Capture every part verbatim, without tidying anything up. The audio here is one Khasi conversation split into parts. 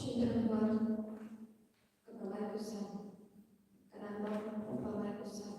Shi nambar kaba laiphew san. Ka nambar kaba laiphew san.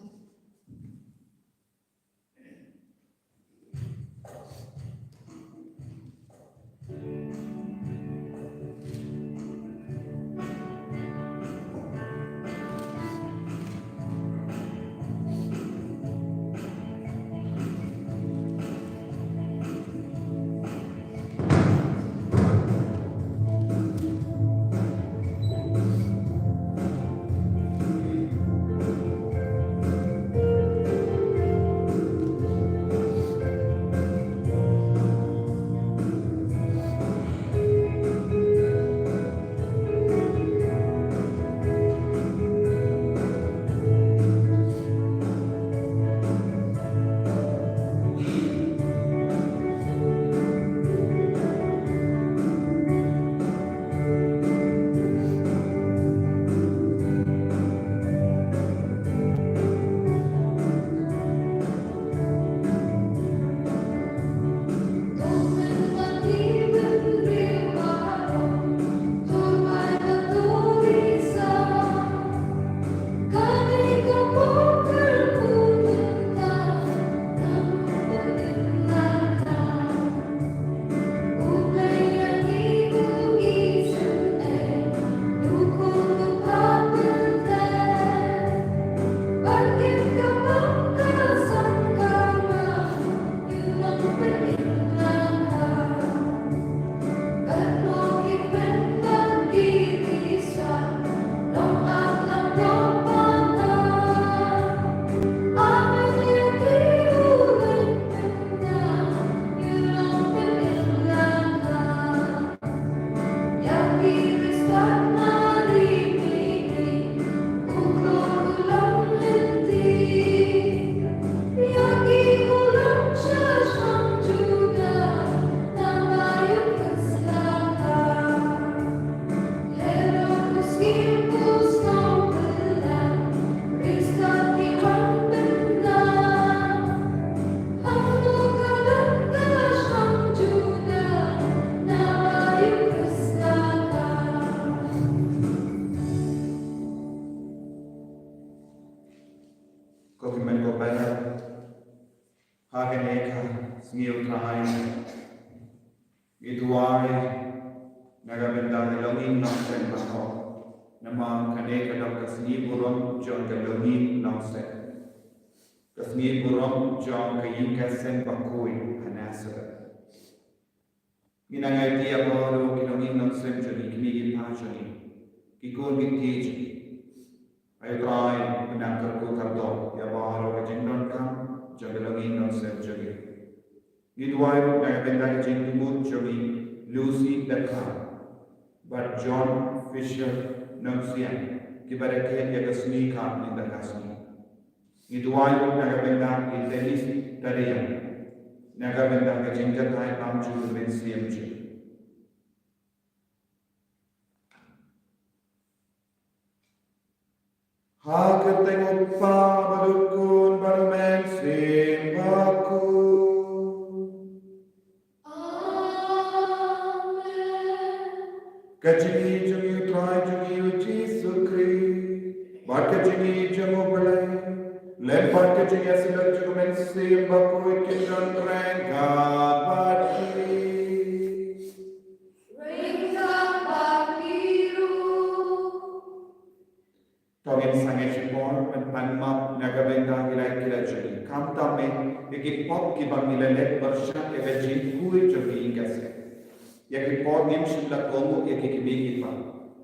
Ko hynmen ko para, ha kane ka sngi U Trai, ngi duwai na ka bynta ka longïing longsem baroh. Namar kane ka dei ka sngi burom jong ka longïing longsem, ka sngi burom jong ka ïing ka sem bakhuid ha Nasareth. Ngi nang aiti ïa baroh ki longïing longsem jong ngi, ki kmie ki kpa jong ngi, ki khun ki kti jong ngi. Ai U Trai, nang kyrkhu kyrdoh ïa baroh ka jingdonkam jong ki longïing longsem jong ngi. Ngi duwai ruh na ka bynta ka jingkynmaw jong ngi Lucy Dkhar bad John Fisher Nongsiang, kiba rakhe ïa ka sngi ka mynta ka sngi. Ngi duwai ruh na ka bynta i Dennis Tariang, na ka bynta ka jingkyntait bam jong u Mynsiem jong ngi. Ha ka kyrteng U Kpa bad U Khun bad U Mynsiem Bakhuid. Amen. Ka jingïeit jong U Trai jong ngi U Jisu Khrist bad ka jingïeit jong U Blei, lem bad ka jingïasyllok jong U Mynsiem Bakhuid, kin don ryngkat bad phi. Ryngkat bad phi ruh. To ngin sangeh shipor ban pan map na ka bynta ki lait ki lait jong ngi. Khamtam eh ïa ki pop kiba ngi la leh pyrshah ïa ka jingkhuid jong ki ïing ka sem. Ïa ki por ngim shym la kohnguh ïa ki kmie ki kpa.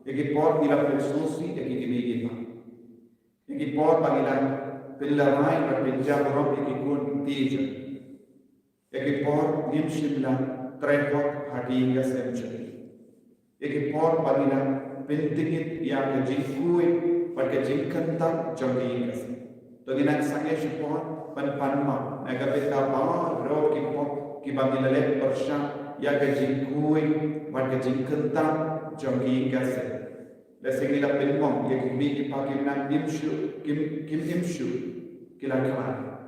Ïa ki por ngi la pynsngewsih ïa ki kmie ki kpa. Ïa ki por ba ngi la pynlehraiñ bad pynjah burom ïa ki khun ki kti jong ngi. Ïa ki por ngim shym la trei hok ha ki ïing ka sem jong ngi. Ïa ki por ba ngi la pyntngit ïa ka jingkhuid bad ka jingkyntang jong ki ïing ka sem. To ngin nang sangeh shipor ban pan map na ka bynta baroh ki pop kiba ngi la leh pyrshah ïa ka jingkhuid bad ka jingkyntang jong ki ïing ka sem. Lehse ngi la pynmong ïa ki kmie ki kpa kim nang im shuh, kim, kim im shuh, ki la khlaiñ.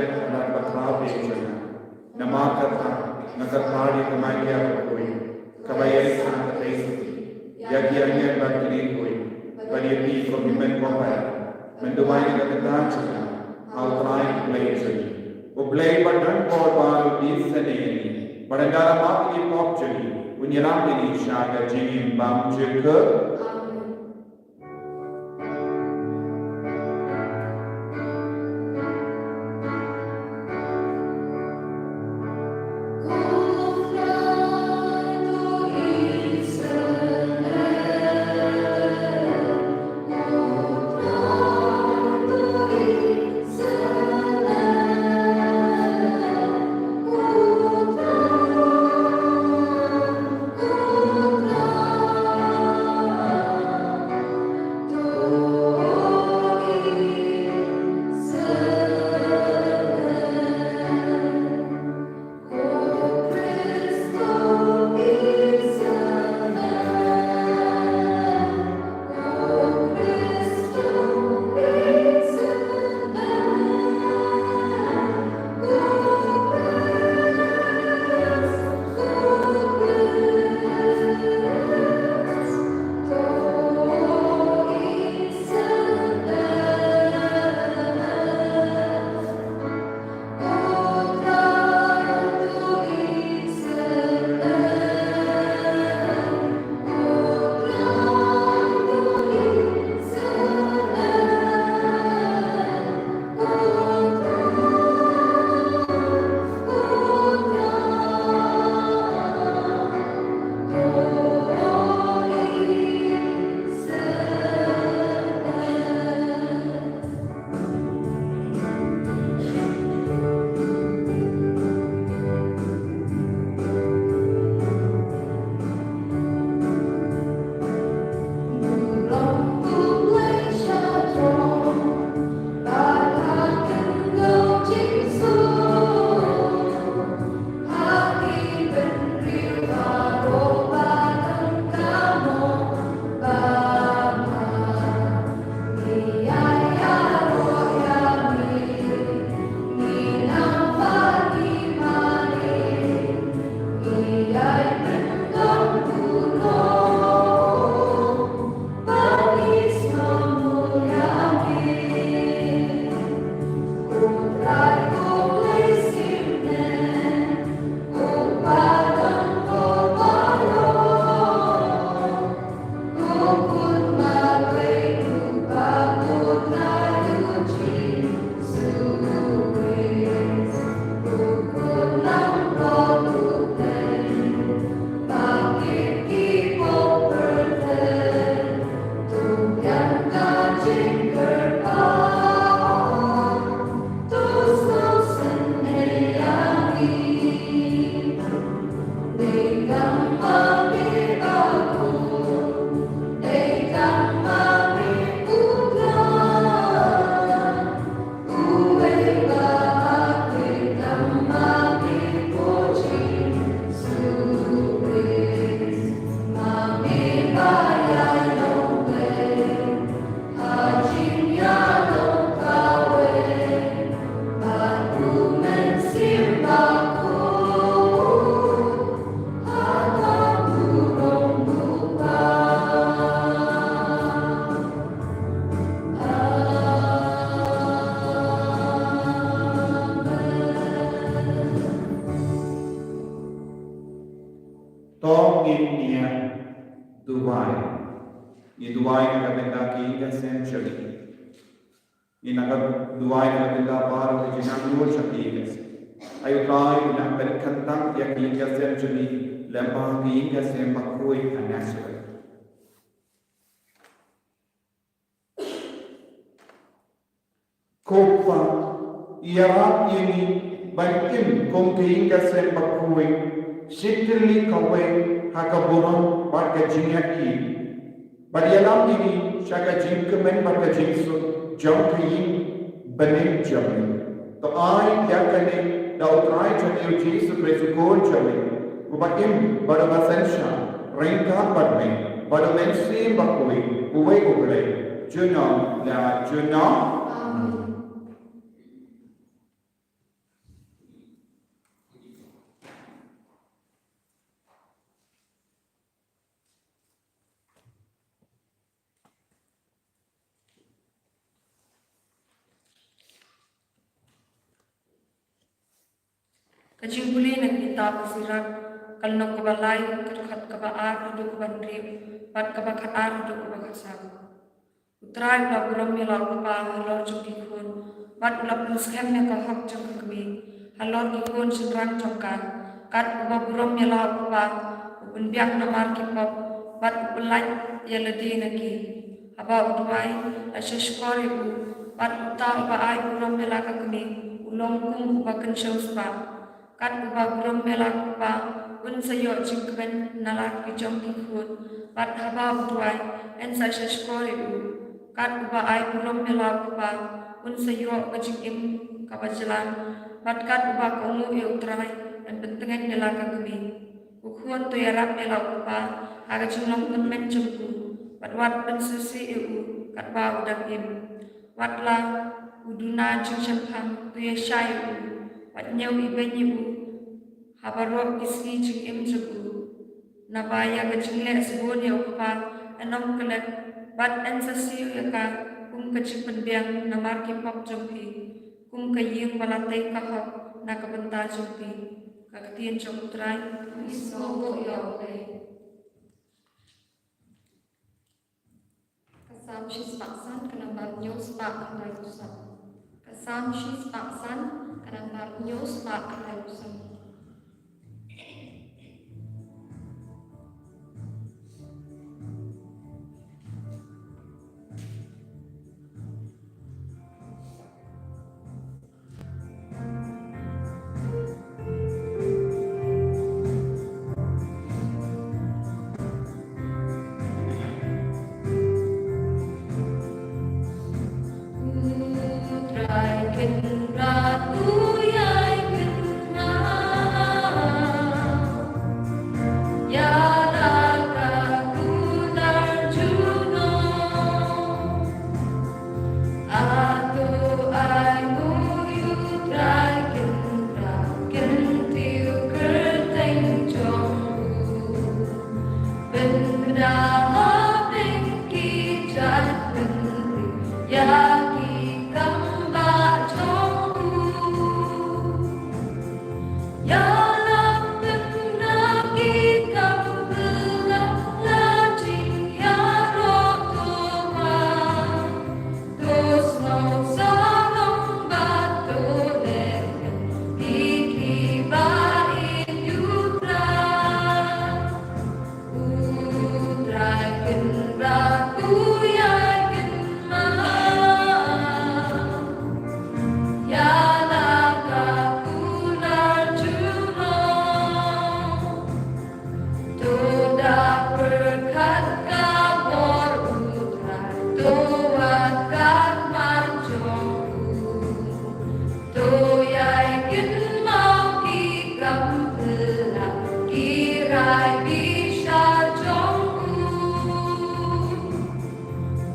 leh ha lad bakhraw te jong nga. Namar kata nga kyrpad ïa ka Maria bakhuid, kaba ïaid ha ka teisotti ïa ki angel bad ki riewkhuid bad ïa phi kum ki hynmen kiba pait. Men duwai na ka bynta jong nga ha U Trai U Blei jong ngi. U Blei uba don bor baroh un isynei ïa ngi bad un da la map ïa ki pop jong ngi, un ïarap ïa ngi sha ka jingim bymjukut. Amen. Ngin ïa duwai. Ngin duwai na ka bynta ki ïing ki sem jong ngi. Ngin ïa duwai na ka bynta baroh ki jingangnud jong ki ïing ki sem. Ai U Trai, nang pynkyntang ïa ki ïing ki sem jong ngi lyngba ki ïing ki sem bakhuid ha Nazareth. Ko Pa, ïarap ïa ngi ban im kum ka ïing ka sem bakhuid, shitylli kawei ha ka burom bad ka jingïeit. Bad ïalam ïa ngi sha ka jingkmen bad ka jingsuk jong ka ïing bneng jong ngi. To ai ïa kane da U Trai jong ngi U Jisu Khrist U Khun jong ngi, uba im bad uba synshar ryngkat bad me bad U Mynsiem Bakhuid, uwei U Blei, junom la junom. Amen. Ka jingpule na ka kitab Sirak, ka lynnong kaba lai, ka dkhot kaba ar haduh kaba hynriew, bad kaba khatar haduh kaba khatsaw. U Trai u la burom ïa la U Kpa halor jong ki khun, bad u la pynskhem ïa ka hok jong ka kmie halor ki khun shynrang jong ka. Kat uba burom ïa la U Kpa, u pynbiang namar ki pop, bad u pyllait ïa lade na ki. Haba u duwai, la sha shkor ïa u, bad uta uba ai burom ïa la ka kmie u long kum uba kynshew spah. Kat uba burom ïa la U Kpa, un sa ïoh jingkmen na la ki jong ki khun, bad haba u duwai, yn sa sha shkor ïa u. Kat uba ai burom ïa la U Kpa, un sa ïoh ka jingim kaba jlan, bad kat uba kohnguh ïa U Trai, yn pyntngen ïa la ka kmie. Ko khun, to ïarap ïa la U Kpa ha ka jinglong kyrmen jong u, bad wat pynsngewsih ïa u katba u dang im. Wat la u duna jingshemphang, to ïashai ïa u, wat ñiew ibeiñ ïa u ha baroh ki sngi jingim jong u. Naba ïa ka jingleh sbun ïa U Kpa yn ym klet, bad yn sa siew ïa ka kum ka jingpynbiang namar ki pop jong phi, kum ka ïing ba la tei ka hok na ka bynta jong phi. Ka ktien jong U Trai. Ngin sngewnguh ïa U Blei. Ka Salm shispah san, ka nambar hynñiew spah khyndai phew san. Ka Salm shispah san, ka nambar hynñiew spah khyndai phew san. To da pyrkhat ka bor U Trai, to wad ka khmat jong u. To ïai kynmaw ki kam phylla, ki rai bishar jong u.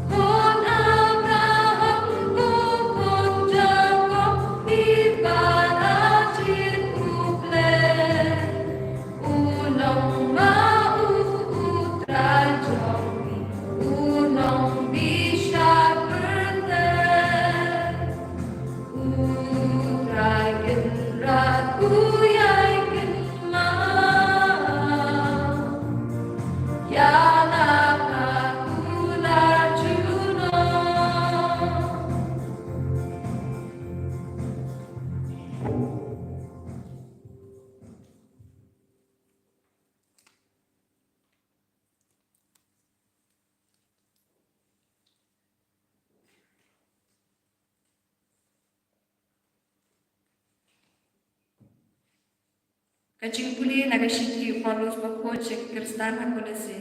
Khun Abraham, ko khun Jakob, phi ba la jied U Blei. U nongma u, U Trai jong ngi, u nongbishar pyrthei. U Trai Kynrad u ïai kynmaw. Ka jingpule na ka shithi u Paulus bakhuid sha ki Khristan ha Kolose.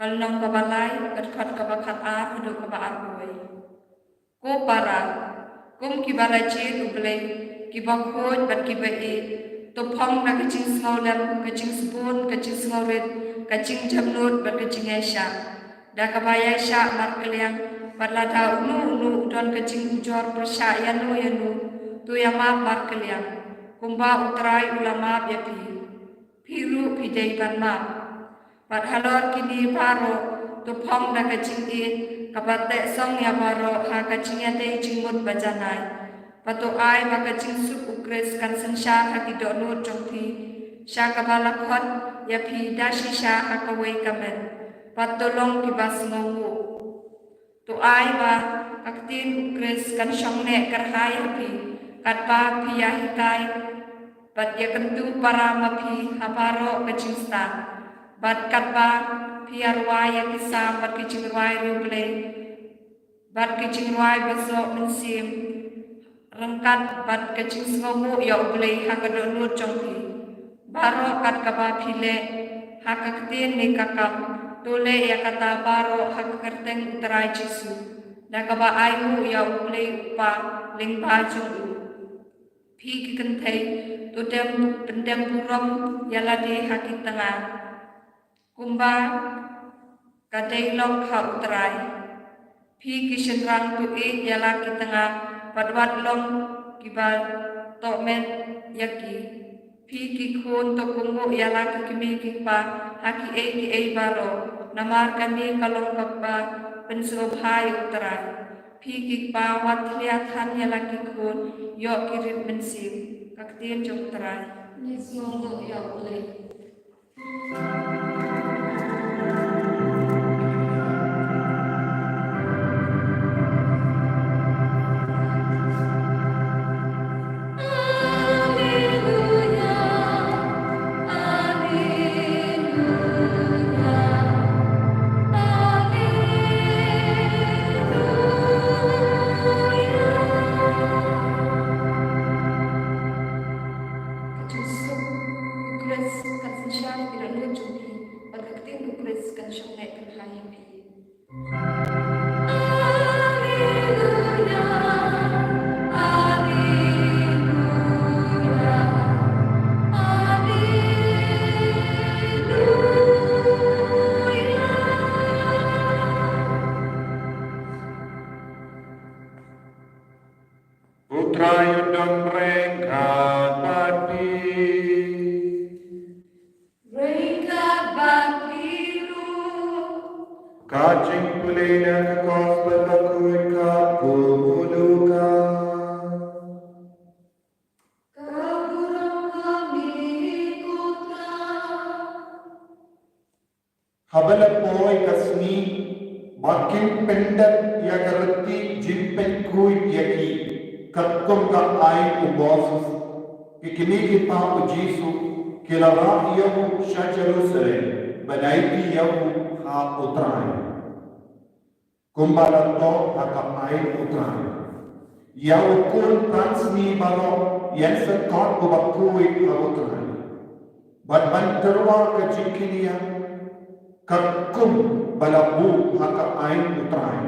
Ka lynnong kaba lai, ka dkhot kaba khatar haduh kaba arphew wei. Ko para, kum kiba la jied U Blei, kiba khuid bad kiba ïeit, to phong da ka jingsngewlem, ka jingsbun, ka jingsngewrit, ka jingjemnud bad ka jingïaishah. Da kaba ïaishah markylliang, bad lada uno uno u don ka jingujor pyrshah ïano ïano, to ïamap markylliang, kumba U Trai u la map ïa phi. Phi ruh phi dei ban map. Bad halor kine baroh, to phong da ka jingïeit kaba teh song ïa baroh ha ka jingïadei jingmut bajanai. Bad to ai ba ka jingsuk U Khrist kan synshar ha ki dohnud jong phi, sha kaba la khot ïa phi da shisha ha kawei ka met. Bad to long kiba sngewnguh. To ai ba ka ktien U Khrist kan shong neh kyrhai ha phi, katba phi ïahikai bad ïakyntu para ma phi ha baroh ka jingstad. Bad katba phi ïarwai ïa ki Salm bad ki jingrwai riewblei, bad ki jingrwai basoh mynsiem, ryngkat bad ka jingsngewnguh ïa U Blei ha ka dohnud jong phi. Baroh kat kaba phi leh ha ka ktien ne ka kam, to leh ïa kata baroh ha ka kyrteng U Trai Jisu, da kaba ainguh ïa U Blei U Kpa lyngba jong u. Phi ki kynthei, to dem, pyndem burom ïa lade ha ki tnga, kumba ka dei lok ha U Trai. Phi ki shynrang, to ïeit ïa la ki tnga, bad wat long kiba tohmet ïa ki. Phi ki khun, to kohnguh ïa la ki kmie ki kpa ha kiei kiei baroh, namar kane ka long kaba pynsngewbha ïa U Trai. Phi ki kpa, wat thlia than ïa la ki khun, ïoh ki rit mynsiem. Ka ktien jong U Trai. Ngi sngewnguh ïa U Blei. Ka jingsuk U Khrist kan synshar ha ki dohnud jong phi, bad ka ktien U Khrist kan shong neh kyrhai ha phi. Alleluia, alleluia, alleluia. U Trai u don ryngkat bad phi. Ryngkat bad phi ruh. Ka jingpule na ka Gospel bakhuid katkum u Lukas. Ka burom ha me ko Trai. Haba la poi ka sngi ba kin pyndep ïa ka riti jingpynkhuid ïa ki, katkum ka aiñ u Moses, ki kmie ki kpa u Jisu ki la rah ïa u sha Jerusalem ban aiti ïa u ha U Trai, kumba la thoh ha ka aiñ U Trai. Ïa u khun pran sngi baroh yn sa khot uba khuid ha U Trai, bad ban tyrwa ka jingkñia, katkum ba la buh ha ka aiñ U Trai,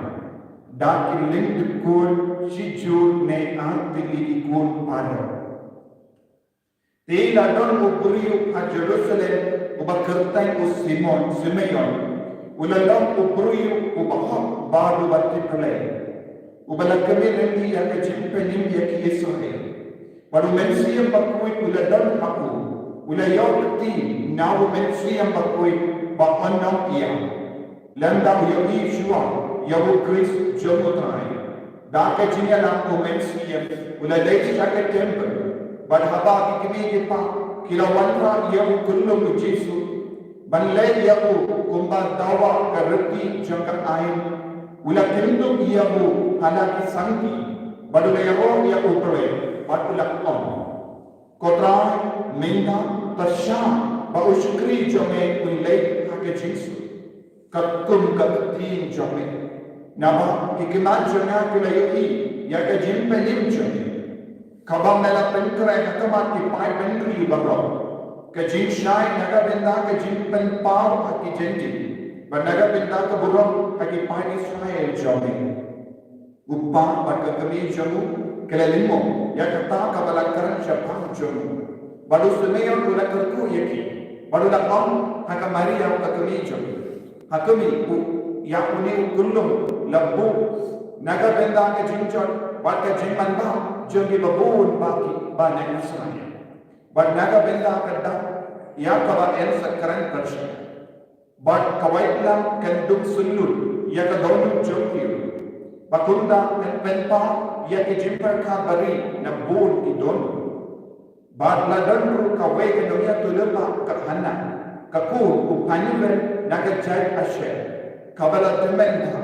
da ki lyngdkhuid shijur ne ar tylli ki khun baroh. Te la don u briew ha Jerusalem uba kyrteng u Simon, Simeon. U la long u briew uba hok bad uba tip Blei, uba la kmen lynti ïa ka jingpynim ïa ki Israel. Bad u Mynsiem Bakhuid u la don ha u. U la ïoh kti na u Mynsiem Bakhuid ba un ong ïa, lymda u ïohi shuwa ïa u Khrist jong U Trai. Da ka jingïalang u Mynsiem u la leit sha ka templ, bad haba ki kmie ki kpa ki la wanrah ïa u kyllum u Jisu ban leh ïa u kumba dawa ka riti jong ka aiñ, u la kynduk ïa u ha la ki sangti, bad u la ïaroh ïa U Blei, bad u la ong, Ko Trai, mynta, tang sha ba u shakri jong me un leit ha ka jingsuk, katkum ka ktien jong me. Naba ki khynnah jong nga ki la ïohi ïa ka jingpynim jong me, kaba me la pynkhreh ha khmat ki paidbynriew baroh, ka jingshai na ka bynta ka jingpynpaw ha ki Jentil, bad na ka bynta ka burom ha ki paid Israel jong me. U kpa bad ka kmie jong u ki la lyngngoh ïa kata kaba la kren shaphang jong u. Bad u Simeon u la kyrkhu ïa ki, bad u la ong ha ka Maria ka kmie jong u, ha kmie, u, ïa une u khyllung la buh na ka bynta ka jingjot bad ka jingmanbha jong kiba bun ba ki ba na Israel, bad na ka bynta ka dak ïa kaba yn sa kren pyrshah. Bad ka waitlam kan dum syndon ïa ka dohnud jong ki, bad kumta kan pynpaw ïa ki jingpyrkhat ba ri na bun ki dohnud. Bad la don ruh kawei ka nongïathuhlypa ka Hana, ka khun u Phanuel na ka jaid Asher, kaba la tymmen bha,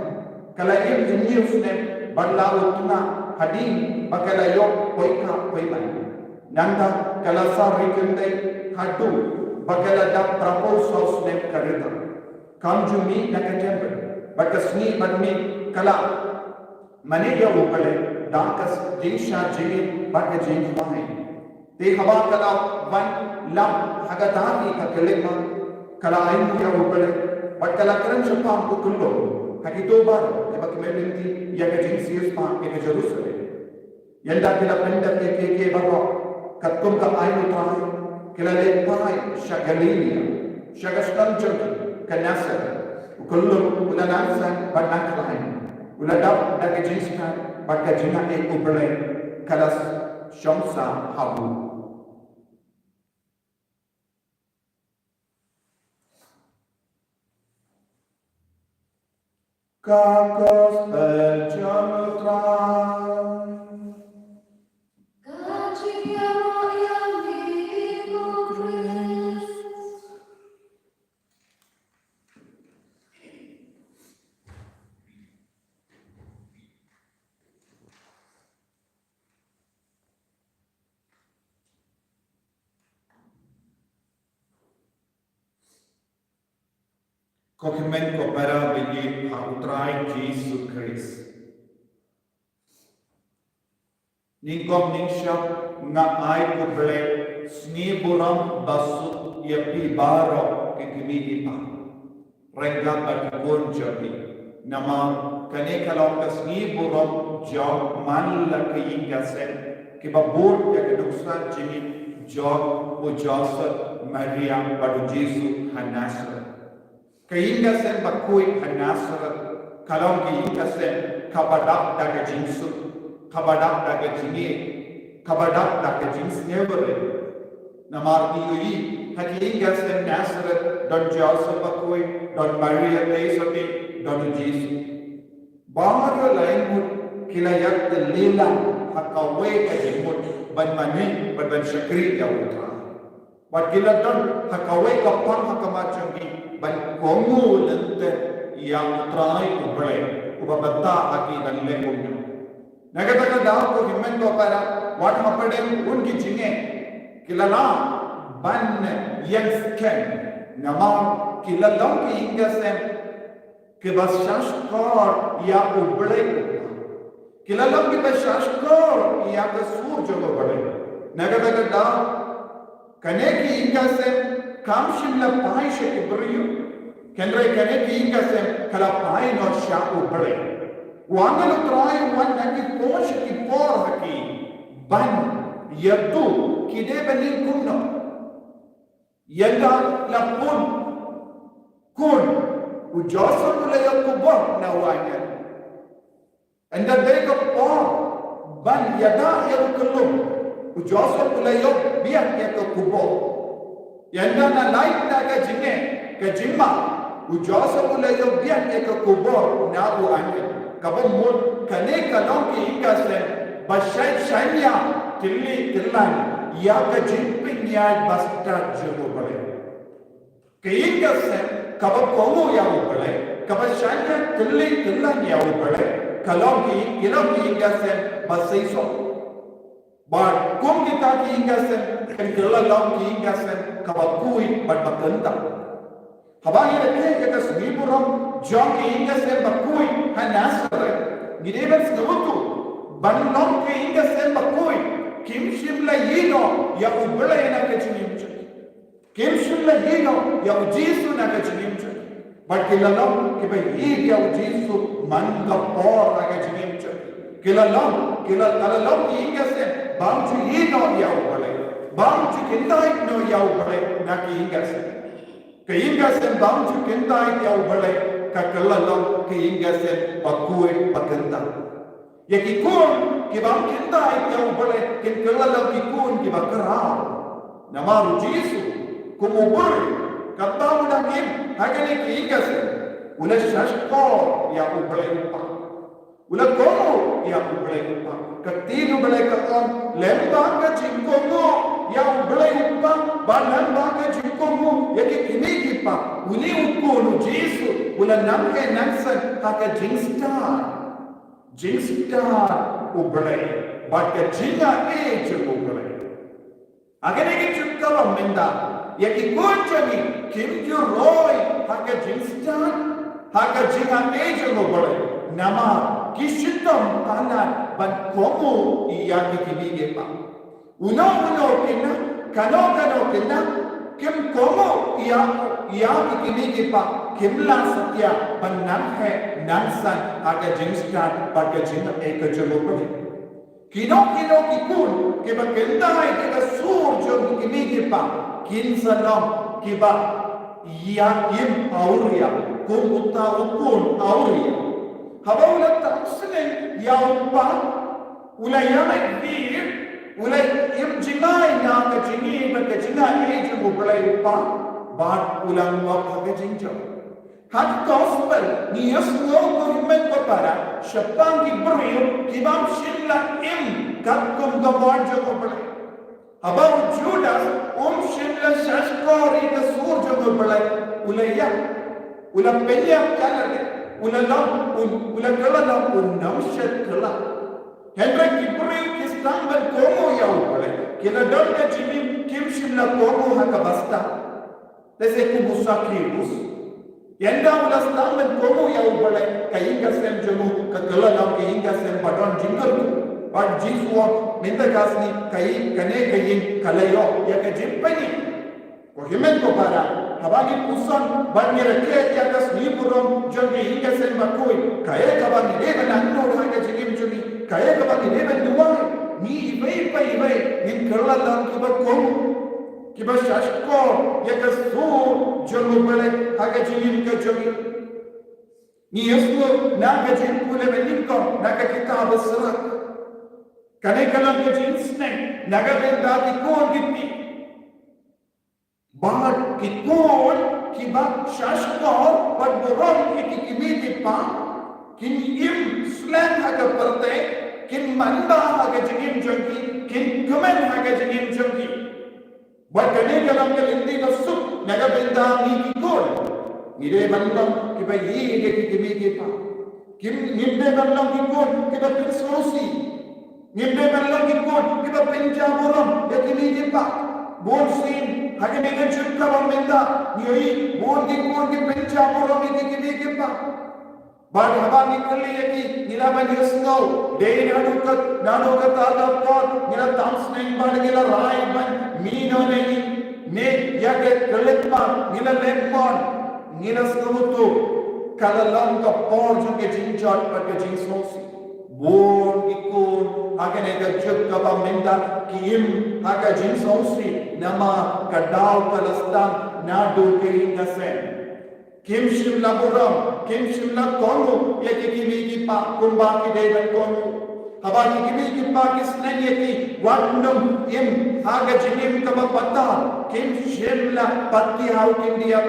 ka la im hynñiew snem bad la u tnga hadien ba ka la ïoh poi kha poi man. Nangta ka la sah ri kynthei haduh ba ka la dap phra phew saw snem ka rta. Kam ju mih na ka templ, bad ka sngi bad miet ka la mane ïa U Blei da ka jingshad jingim bad ka jingkhwai. Te haba ka la wan lap ha kata ka khyllipmat, ka la ainguh ïa U Blei bad ka la kren shaphang u khyllung ha kito baroh kiba kmen lynti ïa ka jingsiewspah ïa ka Jerusalem. Ynda ki la pyndep ïa kiei kiei baroh katkum ka aiñ U Trai, ki la leit phai sha Galilaïa, sha ka shnong jong ki, ka Nasaret. U khyllung u la nang saiñ bad nang khlaiñ, u la dap da ka jingstad bad ka jingaiñ U Blei ka la shong sah ha u. Ka Gospel jong U Trai. Ka jingïaroh ïa me ko Khrist. Ko hynmen ko para ba ïeit ha U Trai Jisu Khrist. Nyngkong nyngshap nga ai khublei sngi burom ba suk ïa phi baroh ki kmie ki kpa. Ryngkat bad ki khun jong phi. Namar kane ka long ka sngi burom jong man la ka ïing ka sem kiba bud ïa ka nuksa jingim jong u Joseph, Maria bad u Jisu ha Nasaret. Ka ïing ka sem ba khuid ha Nasaret ka long ka ïing ka sem kaba dap da ka jingsuk, kaba dap da ka jingïeit, kaba dap da ka jingsngewrit. Namar ngi ïohi ha ka ïing ka sem Nasaret don Joseph bakhuid, don Maria Theisotti, don u Jisu. Baroh lai ngut ki la ïaid tylli lang ha kawei ka jingmut ban mane bad ban shakri ïa U Trai. Bad ki la don ha kawei ka phang ha khmat jong ki ban kohnguh lynter ïa U Trai U Blei uba bynta ha ki ban leh kumno. Na kata ka daw ko hynmen ko para, wat hapdeng un ki jingeh ki la lah ban ïeng skhem, namar ki la long ki ïing ka sem kiba shahshkor ïa U Blei. Ki la long kiba shahshkor ïa ka sur jong U Blei. Na kata ka daw kane ka ïing ka sem kam shym la phai sha ki briew, hynrei kane ka ïing ka sem ka la phai noh sha U Blei. U angel U Trai u wan na ki por sha ki por ha ki ban ïathuh ki dei ban ïeng kumno. Ynda la pun khun, u Joseph u la ïoh khubor na u angel. Ynda dei ka por ban ïada ïa u khyllung, u Joseph u la ïoh biang ïa ka khubor. Ynda na lait na ka jingeh ka jingma, u Joseph u la ïoh biang ïa ka khubor na u angel. Kaba mut kane ka long ka ïing ka sem ba shait shaniah tylli tyllan ïa ka jingpynïaid ba stad jong U Blei. Ka ïing ka sem kaba kohnguh ïa U Blei, kaba shaniah tylli tyllan ïa U Blei, ka long ka ïing, ka long ka ïing ka sem ba seisoh. Bad kum kita ki ïing ki sem, kin kylla long ki ïing ki sem kaba khuid bad ba kyntang. Haba ngi rakhe ïa ka sngi burom jong ki ïing ki sem ba khuid ha Nasareth, ngi dei ban sngewthuh, ban long ki ïing ki sem ba khuid, kim shym la ïehnoh ïa U Blei na ka jingim jong ki. Kim shym la ïehnoh ïa U Jisu na ka jingim jong ki. Bad ki la long kiba ïeit ïa U Jisu man ka por ha ka jingim jong ki. Ki la long, ki la, ka la long ki ïing ki sem bym ju ïehnoh ïa U Blei, bym ju kyntait noh ïa U Blei na ki ïing ki sem. Ki ïing ki sem bym ju kyntait ïa U Blei, ka, ka la long ki ïing ki sem ba khuid ba kyntang. Ïa ki khun kiba kyntait ïa U Blei kin kylla long ki khun kiba khraw. Namar U Jisu kum u briew, katba u dang im ha kane ka ïing ka sem, u la shahshkor ïa U Blei U Kpa. U la kohnguh ïa U Blei U Kpa. Ka ktien U Blei ka ong, lyngba ka jingkohnguh ïa U Blei U Kpa bad lyngba ka jingkohnguh ïa ki kmie ki kpa, une u khun U Jisu u la nang heh nang saiñ ha ka jingstad. Jingstad U Blei bad ka jingaiei jong U Blei. Ha kane ka juk kaba mynta, ïa ki khun jong ngi kim ju roi ha ka jingstad, ha ka jingaiei jong U Blei. Namar ki shitom palat ban kohnguh ïa ki kmie ki kpa. Uno uno u khynnah, kano kano u khynnah, kim kohnguh ïa, ïa ki kmie ki kpa, kim lah satia ban nang heh nang saiñ ha ka jingstad bad ka jingaiei ka jong U Blei. Kino kino ki khun kiba kyntait ïa ka sur jong ki kmie ki kpa, kin sa long kiba ïa im awria kum uta u khun awria. Haba u la tang sneng ïa u kpa, u la ïaleit bit, u la im jngai na ka jingim bad ka jingaiei jong U Blei U Kpa, bad u la ngop ha ka jingjop. Ha ka gospel ngi ïohsngew ko hynmen ko para shaphang ki briew kiba ym shym la im katkum ka mon jong U Blei. Haba u Judas um shym la shahshkor ïa ka sur jong U Blei, u la ïap, u la pynïap ïa lade, u la long, u, u la kylla long u nongshit kylla. Hynrei ki briew ki sdang ban kohnguh ïa U Blei, ki la don ka jingim, kim shym la kohnguh ha kaba stad. Lehse kum u Sakheus, ynda u la sdang ban kohnguh ïa U Blei, ka ïing ka sem jong u ka kylla long ka ïing ka sem ba don jingkyrkhu. Bad Jisu u ong, mynta ka sngi ka ïing, kane ka ïing ka la ïoh ïa ka jingpynïap. Ko hynmen ko para, haba ngi puson bad ngi rakhe ïa ka sngi burom jong ka ïing ka sem ba khuid, kaei kaba ngi dei ban angnud ha ka jingim jong ngi, kaei kaba ngi dei ban duwai? Ngi iwei pa iwei ngin kylla long kiba kohnguh, kiba shahshkor ïa ka sur jong U Blei ha ka jingim ka jong ngi. Ngi ïohsngew na ka jingpule ba nyngkong na ka kitab Basaria, kane ka long ka jingsneng na ka bynta ki khun ki kti. Bad ki khun kiba shahshkor bad burom ïa ki kmie ki kpa, kin im slem ha ka pyrthei, kin manbha ha ka jingim jong ki, kin kmen ha ka jingim jong ki. Bad kane ka long ka lynti ba suk na ka bynta ngi ki khun. Ngi dei ban long kiba ïeit ïa ki kmie ki kpa. Kim, ngim dei ban long ki khun kiba pynsngewsih. Ngim dei ban long ki khun kiba pynjah burom ïa ki kmie ki kpa. Bun sien ha kane ka juk kaba mynta ngi ïohi bun ki khun ki pynjah burom ïa ki kmie ki kpa. Bad haba ngi kylli ïa ki, ngi lah ban ïohsngew, dei naduh kat, naduh kata ka por ngi la tam sneng bad ngi la rai ban mih noh na ïing, ne ïa ka khyllipmat ngi la leh mon. Ngi la sngewthuh ka la long ka por jong ka jingjot bad ka jingsngewsih. Bun ki khun ha kane ka juk kaba mynta ki im ha ka jingsngewsih namar ka daw ka la sdang naduh ka ïing ka sem. Kim shym la burom, kim shym la kohnguh ïa ki kmie ki kpa kumba ki dei ban kohnguh. Haba ki kmie ki kpa ki sneng ïa ki, wat nym im ha ka jingim kaba patar, kim shym la pat thiah, kim diah.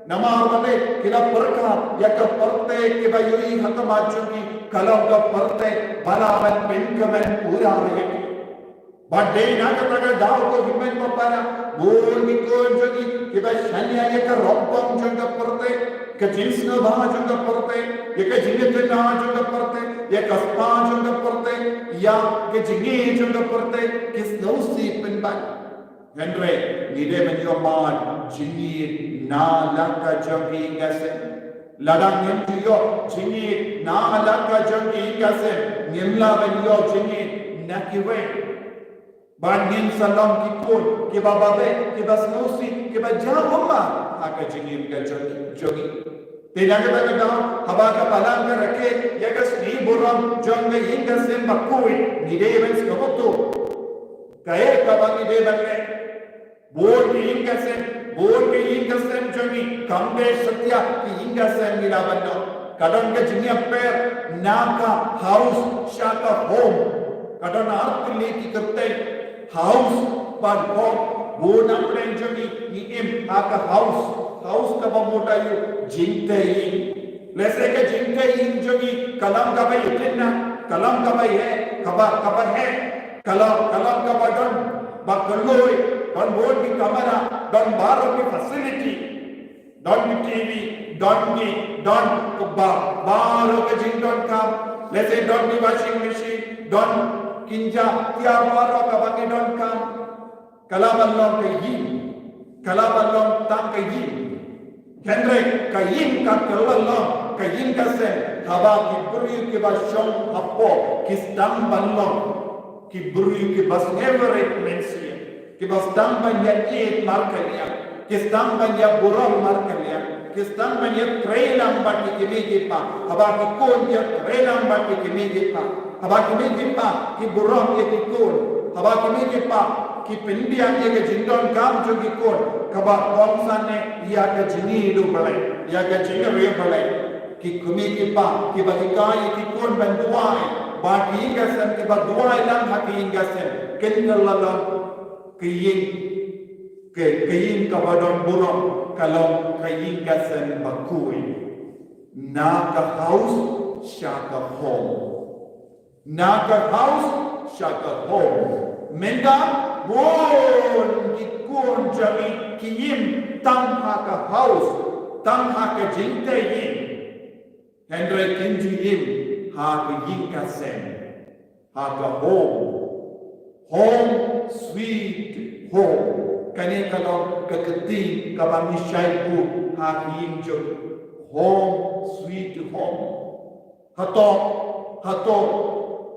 Namar balei? Ki la pyrkhat ïa ka pyrthei kiba ïohi ha khmat jong ki ka long ka pyrthei ba lah ban pynkmen pura ïa ki. Bad dei na kata ka daw ko hynmen ko para, bun ki khun jong ngi kiba shaniah ïa ka rong bong jong ka pyrthei, ka jingsngewbha jong ka pyrthei, ïa ka jingïatylli jong ka pyrthei, ïa ka spa jong ka pyrthei, ïa ka jingïeit jong ka pyrthei, ki sngewsih pynban. Hynrei ngi dei ban ïoh mad jingïeit na la ka jong ki ïing ka sem. Lada ngim ju ïoh jingïeit na la ka jong ki ïing ka sem, ngim lah ban ïoh jingïeit na kiwei. Bad ngin sa long ki khun kiba babe, kiba sngewsih, kiba jaw ummat ha ka jingim ka jong ngi. Te na kata ka daw, haba ka balang ka rakhe ïa ka sngi burom jong ka ïing ka sem bakhuid, ngi dei ban sngewthuh kaei kaba ngi dei ban leh. Bun ki ïing ka sem, bun ki ïing ka sem jong ngi kam dei satia ki ïing ka sem ngi la ban don. Ka don ka jingïapher na ka house sha ka home. Ka don artylli ki kyrteng, house bad home. Bun na pdeng jong ngi ngi im ha ka house. House kaba mut aïu? Jingtei ïing. Lehse ka jingtei ïing jong ngi ka long kaba ïakhun na, ka long kaba heh, kaba, kaba heh. Ka long, ka long kaba don ba kloi, don bun ki kamra, don baroh ki facility. Don ki T V, don ki, don kaba, baroh ka jingdonkam. Lehse don ki washing machine, don kynja, ïa baroh kaba ngi donkam. Ka la ban long ka ïing, ka la ban long tang ka ïing. Hynrei ka ïing ka kylla long ka ïing ka sem haba ki briew kiba shong hapoh ki sdang ban long ki briew kiba sngewrit mynsiem, kiba sdang ban ïaieit markylliang, ki sdang ban ïaburom markylliang, ki sdang ban ïatrei lang bad ki kmie ki kpa, haba ki khun ki ïatrei lang bad ki kmie ki kpa. Haba ki kmie ki kpa ki burom ïa ki khun, haba ki kmie ki kpa ki pynbiang ïa ka jingdonkam jong ki khun, kaba kongsan ne ïa ka jingïeit U Blei, ïa ka jingïeit U Blei. Ki kmie ki kpa kiba hikai ïa ki khun ban duwai, ba ki ïing ka sem kiba duwai lang ha ki ïing ka sem, kin kylla long ka ïing, ka, ka ïing kaba don burom, ka long ka ïing ka sem bakhuid. Na ka house sha ka home. Na ka house sha ka home. Mynta bun ki khun jong ngi ki im tang ha ka house, tang ha ka jingtei ïing. Hynrei kin ju im ha ka ïing ka sem, ha ka home. Home sweet home. Kane ka long ka ktien kaba ngi shait buh ha ka ïing jong ngi. Home sweet home. Hato, hato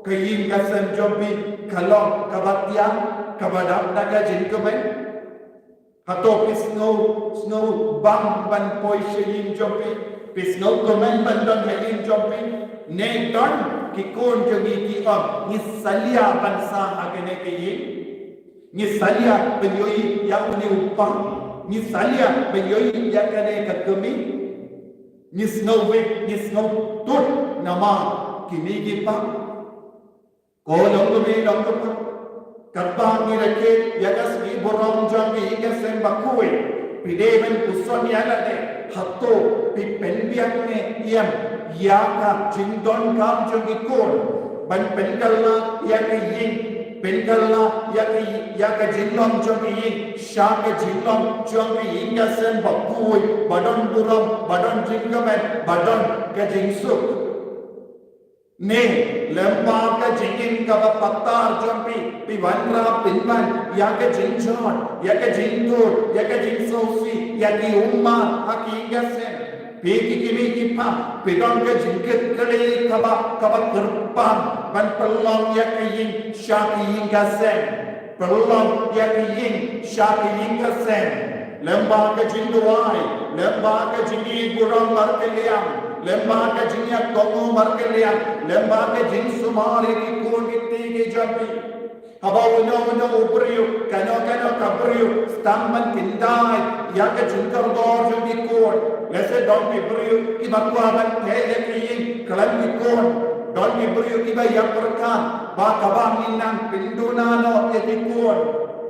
ka ïing ka sem jong phi ka long kaba tiang, kaba dap da ka jingkmen? Hato phi sngew, sngew bang ban poi sha ïing jong phi? Phi sngew kmen ban don ha ïing jong phi? Ne don ki khun jong ngi ki ong, ngi salia ban sah ha kane ka ïing. Ngi salia ban ïohi ïa une u pang. Ngi salia ban ïohi ïa kane ka kmie. Ngi sngew wit, ngi sngew tut namar kine ki pang. Ko long kmie, long kpa, katba ngi rakhe ïa ka sngi burom jong ka ïing ka sem bakhuid, phi dei ban puson ïa lade, hato phi pynbiang ne em ïa ka jingdonkam jong ki khun ban pynkylla ïa ka ïing, pynkylla ïa ka, ïa ka jinglong jong ka ïing sha ka jinglong jong ka ïing ka sem bakhuid, ba don burom, ba don jingkmen, ba don ka jingsuk? Ne lyngba ka jingim kaba patar jong phi, phi wanrah pynban ïa ka jingjot, ïa ka jingtur, ïa ka jingsngewsih ïa ki ummat ha ki ïing ka sem? Phi ki kmie ki kpa, phi don ka jingkitkhlieh kaba, kaba kyrpang ban pynlong ïa ka ïing sha ka ïing ka sem. Pynlong ïa ka ïing sha ka ïing ka sem lyngba ka jingduwai, lyngba ka jingïeit burom markylliang, lyngba ka jingïakohnguh markylliang, lyngba ka jingsumar ïa ki khun ki kti ki jong phi. Haba uno uno u briew, kano kano ka briew sdang ban kyndait ïa ka jingkordor jong ki khun. Lehse don ki briew kiba kwah ban teh ïa ki ïing khlem ki khun. Don ki briew kiba ïapyrkhat ba kaba ngin nang pynduna noh ïa ki khun,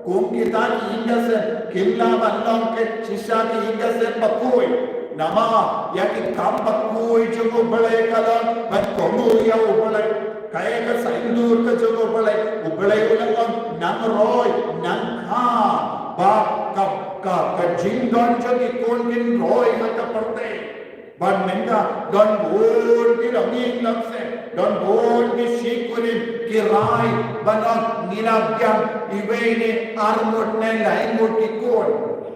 kum kita ki ïing ka sem kim lah ban long shisha ki ïing ka sem bakhuid. Namar ïa ki kam bakhuid jong U Blei ka long ban kohnguh ïa U Blei. Kaei ka saiñdur ka jong U Blei? U Blei u la ong nang roi, nang kha ba ka, ka, ka jingdon jong ki khun kin roi ha ka pyrthei. Bad mynta don bun ki longïing longsem, don bun ki shikurim ki rai ban ong ngi la biang iwei ne ar ngut ne lai ngut ki khun.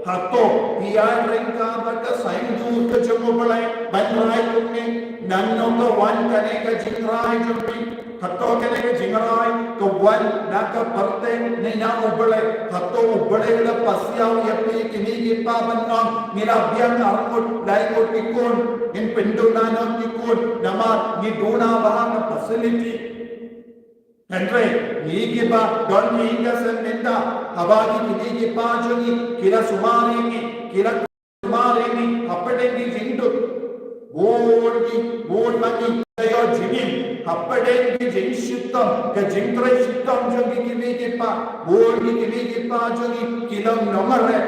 Hato phi ïai ryngkat bad ka saiñdur ka jong U Blei ban rai kumne? Nangno ka wan kane ka jingrai jong phi? Hato kane ka jingrai ka wan na ka pyrthei ne na U Blei? Hato U Blei u la pasiaw ïa phi kmie ki kpa ban ong ngi la biang ar ngut lai ngut ki khun, ngin pynduna noh ki khun namar ngi duna bha ka facility? Hynrei ngi kiba don ki ïing ki sem mynta, haba ki kmie ki kpa jong ngi ki la sumar ïa ngi, ki la sumar ïa ngi hapdeng ki jingduk, bun ki, bun ma ngi la ïoh jingim hapdeng ki jingshitom, ka jingtrei shitom jong ki kmie ki kpa. Bun ki kmie ki kpa jong ngi ki long nongrep.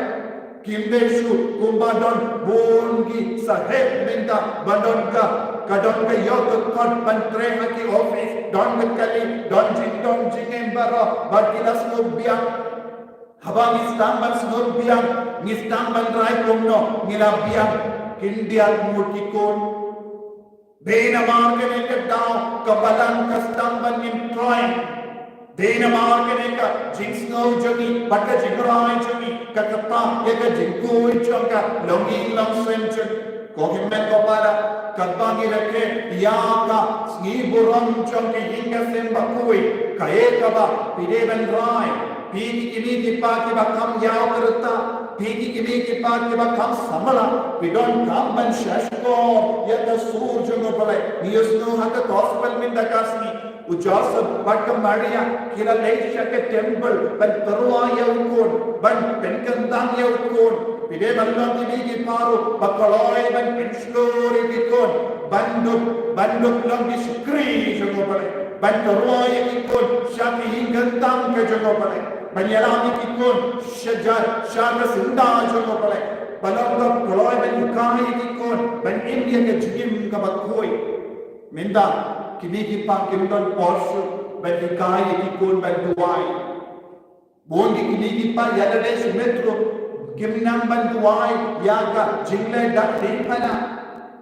Kim dei shuh kumba don bun ki sahep mynta ba don ka, ka don ka ïoh ka kot ban trei ha ki office, don ka kali, don jingdon jingem baroh, bad ki la sngewbiang. Haba ngi sdang ban sngewbiang, ngi sdang ban rai kumno ngi la biang khyndiat ngut ki khun. Dei namar kane ka daw ka Balang ka sdang ban ngin troi. Dei namar kane ka jingsngew jong ngi bad ka jingrai jong ngi ka ktah ïa ka jingkhuid jong ka longïing longsem jong ngi. Ko hynmen ko para, katba ngi rakhe ïa ka sngi burom jong ka ïing ka sem bakhuid, kaei kaba phi dei ban rai? Phi ki kmie ki kpa kiba kham ïaw ka rta, phi ki kmie ki kpa kiba kham samla, phi donkam ban shahshkor ïa ka sur jong U Blei. Ngi ïohsngew ha ka gospel mynta ka sngi, u Joseph bad ka Maria ki la leit sha ka temple ban tyrwa ïa u khun, ban pynkyntang ïa u khun. Phi dei ban long kmie ki kpa ruh ba kloi ban pynshlur ïa ki khun ban dup, ban dup long ki shakri jong U Blei, ban tyrwa ïa ki khun sha ka ïing kyntang ka jong U Blei, ban ïalam ïa ki khun sha ja, sha ka syndah jong U Blei, ban long ka kloi ban hikai ïa ki khun ban im ïa ka jingim kaba khuid. Mynta kmie ki kpa kim don por shuh ban hikai ïa ki khun ban duwai. Bun ki kmie ki kpa ïa lade shimet ruh kim nang ban duwai ïa ka jingleh dak diengphna.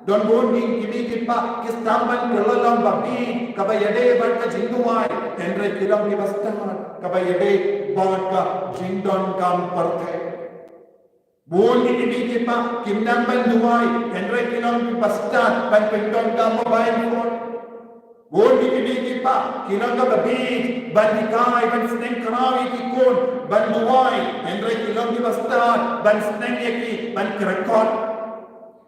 Don bun ki kmie ki kpa ki sdang ban kylla long babieit kaba ïadei bad ka jingduwai, hynrei ki long kiba stad kaba ïadei bad ka jingdonkam pyrthei. Bun ki kmie ki kpa kim nang ban duwai, hynrei ki long kiba stad ban pyndonkam mobile phone. Bun ki kmie ki kpa ki long kiba bieit ban hikai, ban sneng khraw ïa ki khun ban duwai, hynrei ki long kiba stad ban sneng ïa ki ban kyrakot.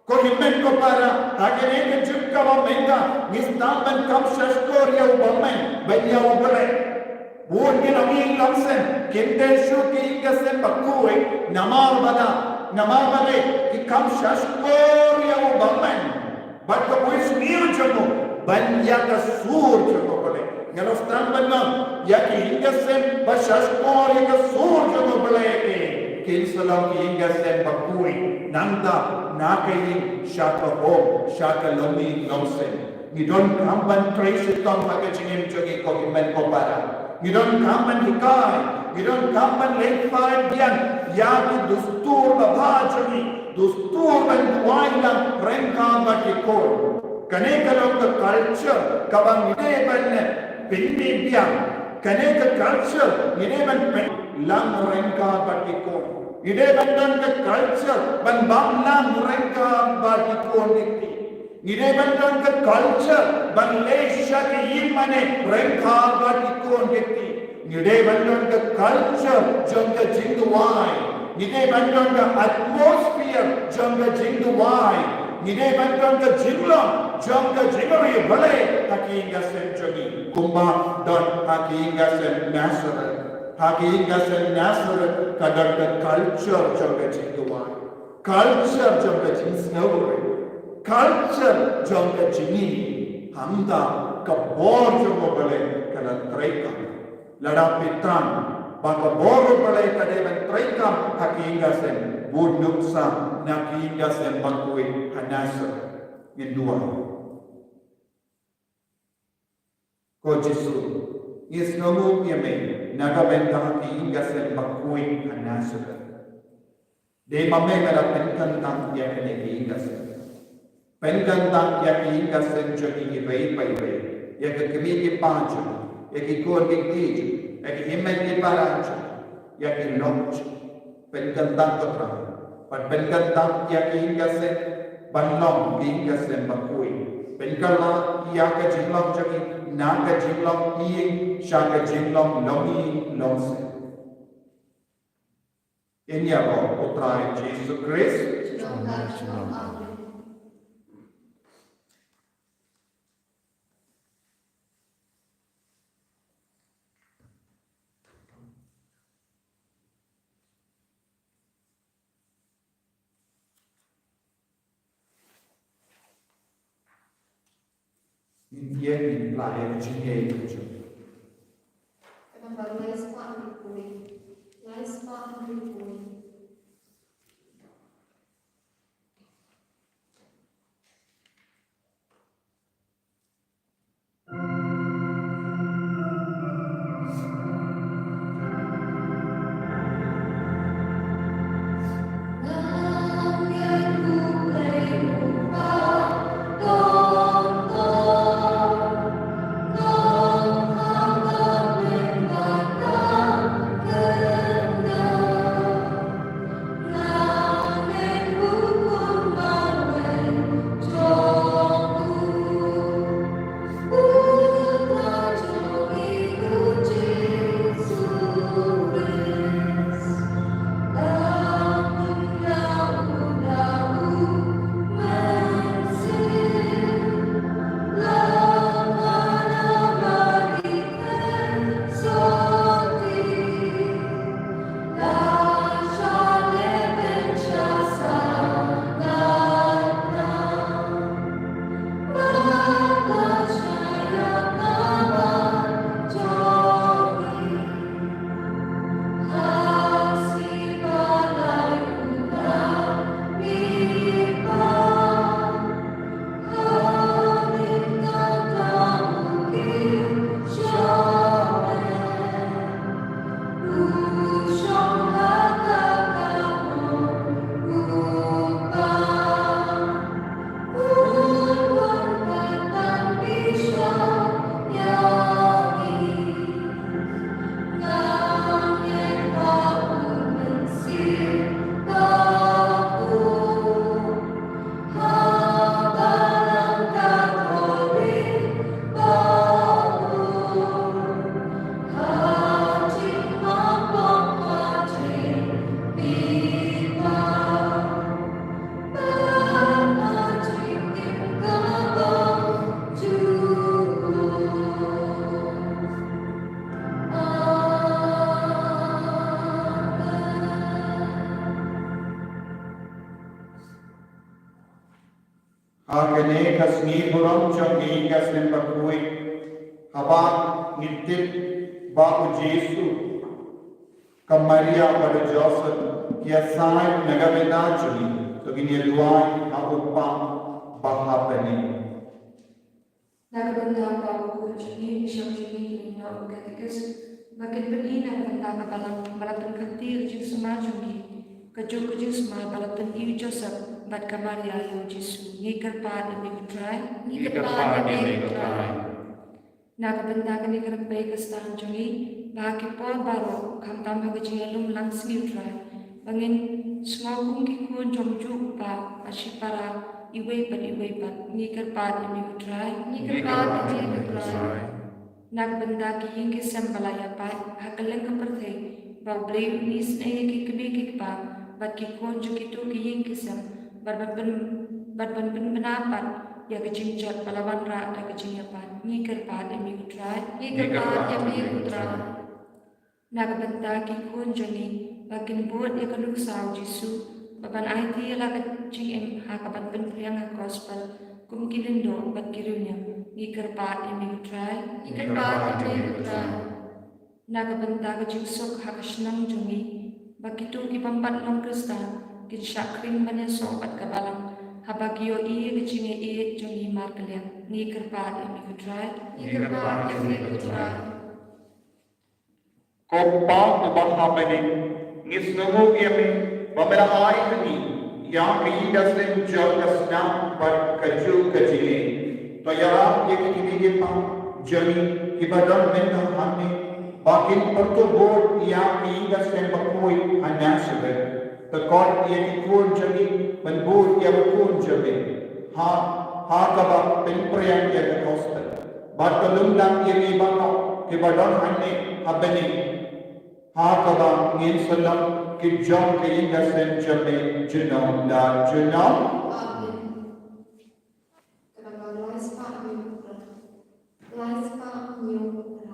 Ko hynmen ko para, ha kane ka juk kaba mynta ngi sdang ban kham shahshkor ïa u bymman bad ïa U Blei. Bun ki longïing longsem kim dei shuh ki ïing ki sem bakhuid namar ba la, namar balei? Ki kham shahshkor ïa u bymman bad ka bunsniew jong u ban ïa ka sur jong U Blei. Nga la sdang ban ong ïa ki ïing ki sem ba shahshkor ïa ka sur jong U Blei, ki, kin sa long ki ïing ki sem bakhuid, nangta na ka ïing sha ka home, sha ka longïing longsem. Ngi donkam ban trei shitom ha ka jingim jong ngi, ko hynmen ko para. Ngi donkam ban hikai, ngi donkam ban leit phai biang ïa ki dustur babha jong ngi, dustur ban duwai lang ryngkat bad ki khun. Kane ka long ka culture kaba ngi dei ban pyni biang. Kane ka culture ngi dei ban pynlang ryngkat bad ki khun. Ngi dei ban don ka culture ban bam lang ryngkat bad ki khun ki kti. Ngi dei ban don ka culture ban leit sha ki ïingmane ryngkat bad ki khun ki kti. Ngi dei ban don ka culture jong ka jingduwai. Ngi dei ban don ka atmosphere jong ka jingduwai. Ngi dei ban don ka jinglong jong ka jingriewblei ha ki ïing ki sem jong ngi, kumba don ha ki ïing ki sem Nazareth. Ha ki ïing ki sem Nazareth ka don ka culture jong ka jingduwai. Culture jong ka jingsngew, culture jong ka jingim, hangta ka bor jong U Blei ka la treikam. Lada phi tang ba ka bor U Blei ka dei ban treikam ha ki ïing ki sem, bun nuksa na ki ïing ki sem bakhuid ha Nazareth. Ngin duwai. Ko Jisu, ngi sngewnguh ïa me na ka bynta ki ïing ki sem ba khuid ha Nasareth. Dei ma me me la pynkyntang ïa kine ki ïing ki sem. Pynkyntang ïa ki ïing ki sem jong ngi iwei pa iwei, ïa ki kmie ki kpa jong ngi, ïa ki khun ki kti jong ngi, ïa ki hynmen ki para jong ngi, ïa ki lok jong ngi. Pynkyntang, ko Trai, bad pynkyntang ïa ki ïing ki sem ban long ki ïing ki sem ba khuid. Pynkylla ïa ka jinglong jong ngi na ka jinglong ïing sha ka jinglong longïing longsem. Ïaroh, ko Trai Jisu Khrist. Ngin ïa ngin plie ïa ka jingïeit ka jong. Ka namba lai spah hynriew phew. Lai spah hynriew phew. Ha kane ka sngi burom jong ngi ka snem bakhuid, haba ngi tip ba u Jisu, ka Maria bad u Joseph ki ïasaid na ka bynta jong ngi, to ngin ïa duwai ha u Kpa ba ha bneng. Na ka bynta ba u khun jong ngi, u shong jong ngi, u Katekist, ba kin pyni na ka bynta ka balang ba la pynkynti ïa ka jingsumar jong ngi, kajuh ka jingsumar ba la pyni u Joseph bad ka Maria ïa u Jisu. Ngi kyrpad ïa me ko Trai. Ngi kyrpad ïa me ko Trai. Na ka bynta kane ka rympei ka sdang jong ngi, ba ha ki por baroh, khamtam ha ka jingïalum lang sngi u Trai, ba ngin sngew kum ki khun jong u juh u kpa ha shipara, iwei pat iwei pat. Ngi kyrpad ïa me ko Trai. Ngi kyrpad ïa me ko Trai. Na ka bynta ki ïing ki sem ba la ïapait ha kylleng ka pyrthei, ba U Blei un isynei ïa ki kmie ki kpa bad ki khun jong kito ki ïing ki sem, bad ban pyn, bad ban pynbna pat ïa ka jingjot ba la wanrah da ka jingïapait. Ngi kyrpad ïa me ko Trai. Ngi kyrpad ïa me ko Trai. Na ka bynta ki khun jong ngi, ba kin bud ïa ka nuksa u Jisu, bad ban aiti ïa la ka jingim ha kaban pynphriang ha ka gospel, kum ki lyngdoh bad ki riewniam. Ngi kyrpad ïa me ko Trai. Ngi kyrpad ïa me ko Trai. Na ka bynta ka jingsuk ha ka shnong jong ngi, ba kito ki bym pat long Khristan kin shah khring ban ïasoh bad ka balang Haba ki ïohi ïa ka jingïaieit jong ngi markylliang, ngi kyrpad ïa me ko Trai. Ngi kyrpad ïa me ko Trai. Ko Pa uba ha bneng, ngi sngewnguh ïa me ba me la ai ha ngi ïa ka ïing ka sem jong ka snam bad kajuh ka jingeh. To ïarap ïa kine ki kpa jong ngi kiba don mynta hangne ba kin pyrtuh bud ïa ka ïing ka sem bakhuid ha Nasareth. To khot ïa ki khun jong ngi ban bud ïa u Khun jong me ha, ha kaba pynpriang ïa ka gospel. Bad to lum lang ïa ngi baroh kiba don hangne ha bneng, ha kaba ngin sa long ki jong ka ïing ka sem jong me junom la junom. Amen. Kaba lai spah hynñiew phra. Lai spah hynñiew phra.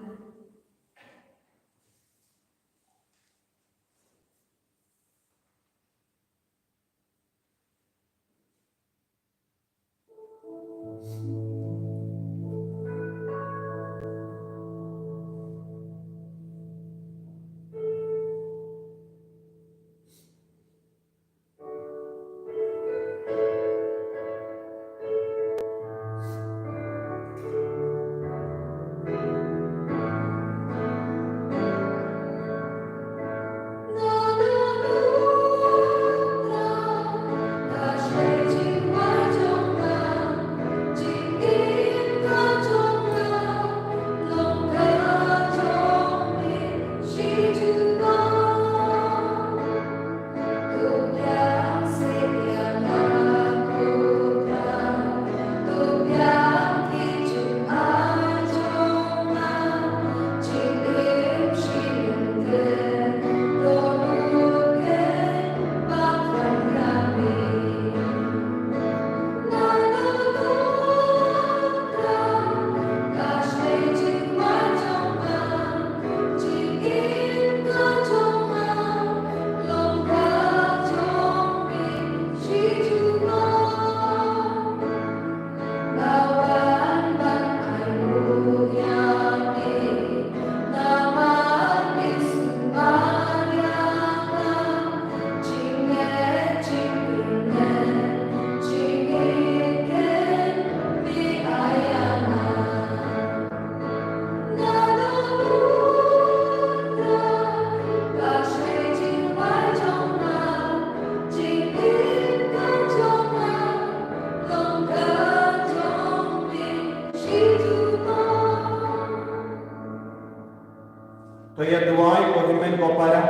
To ïa duwai ko hynmen ko para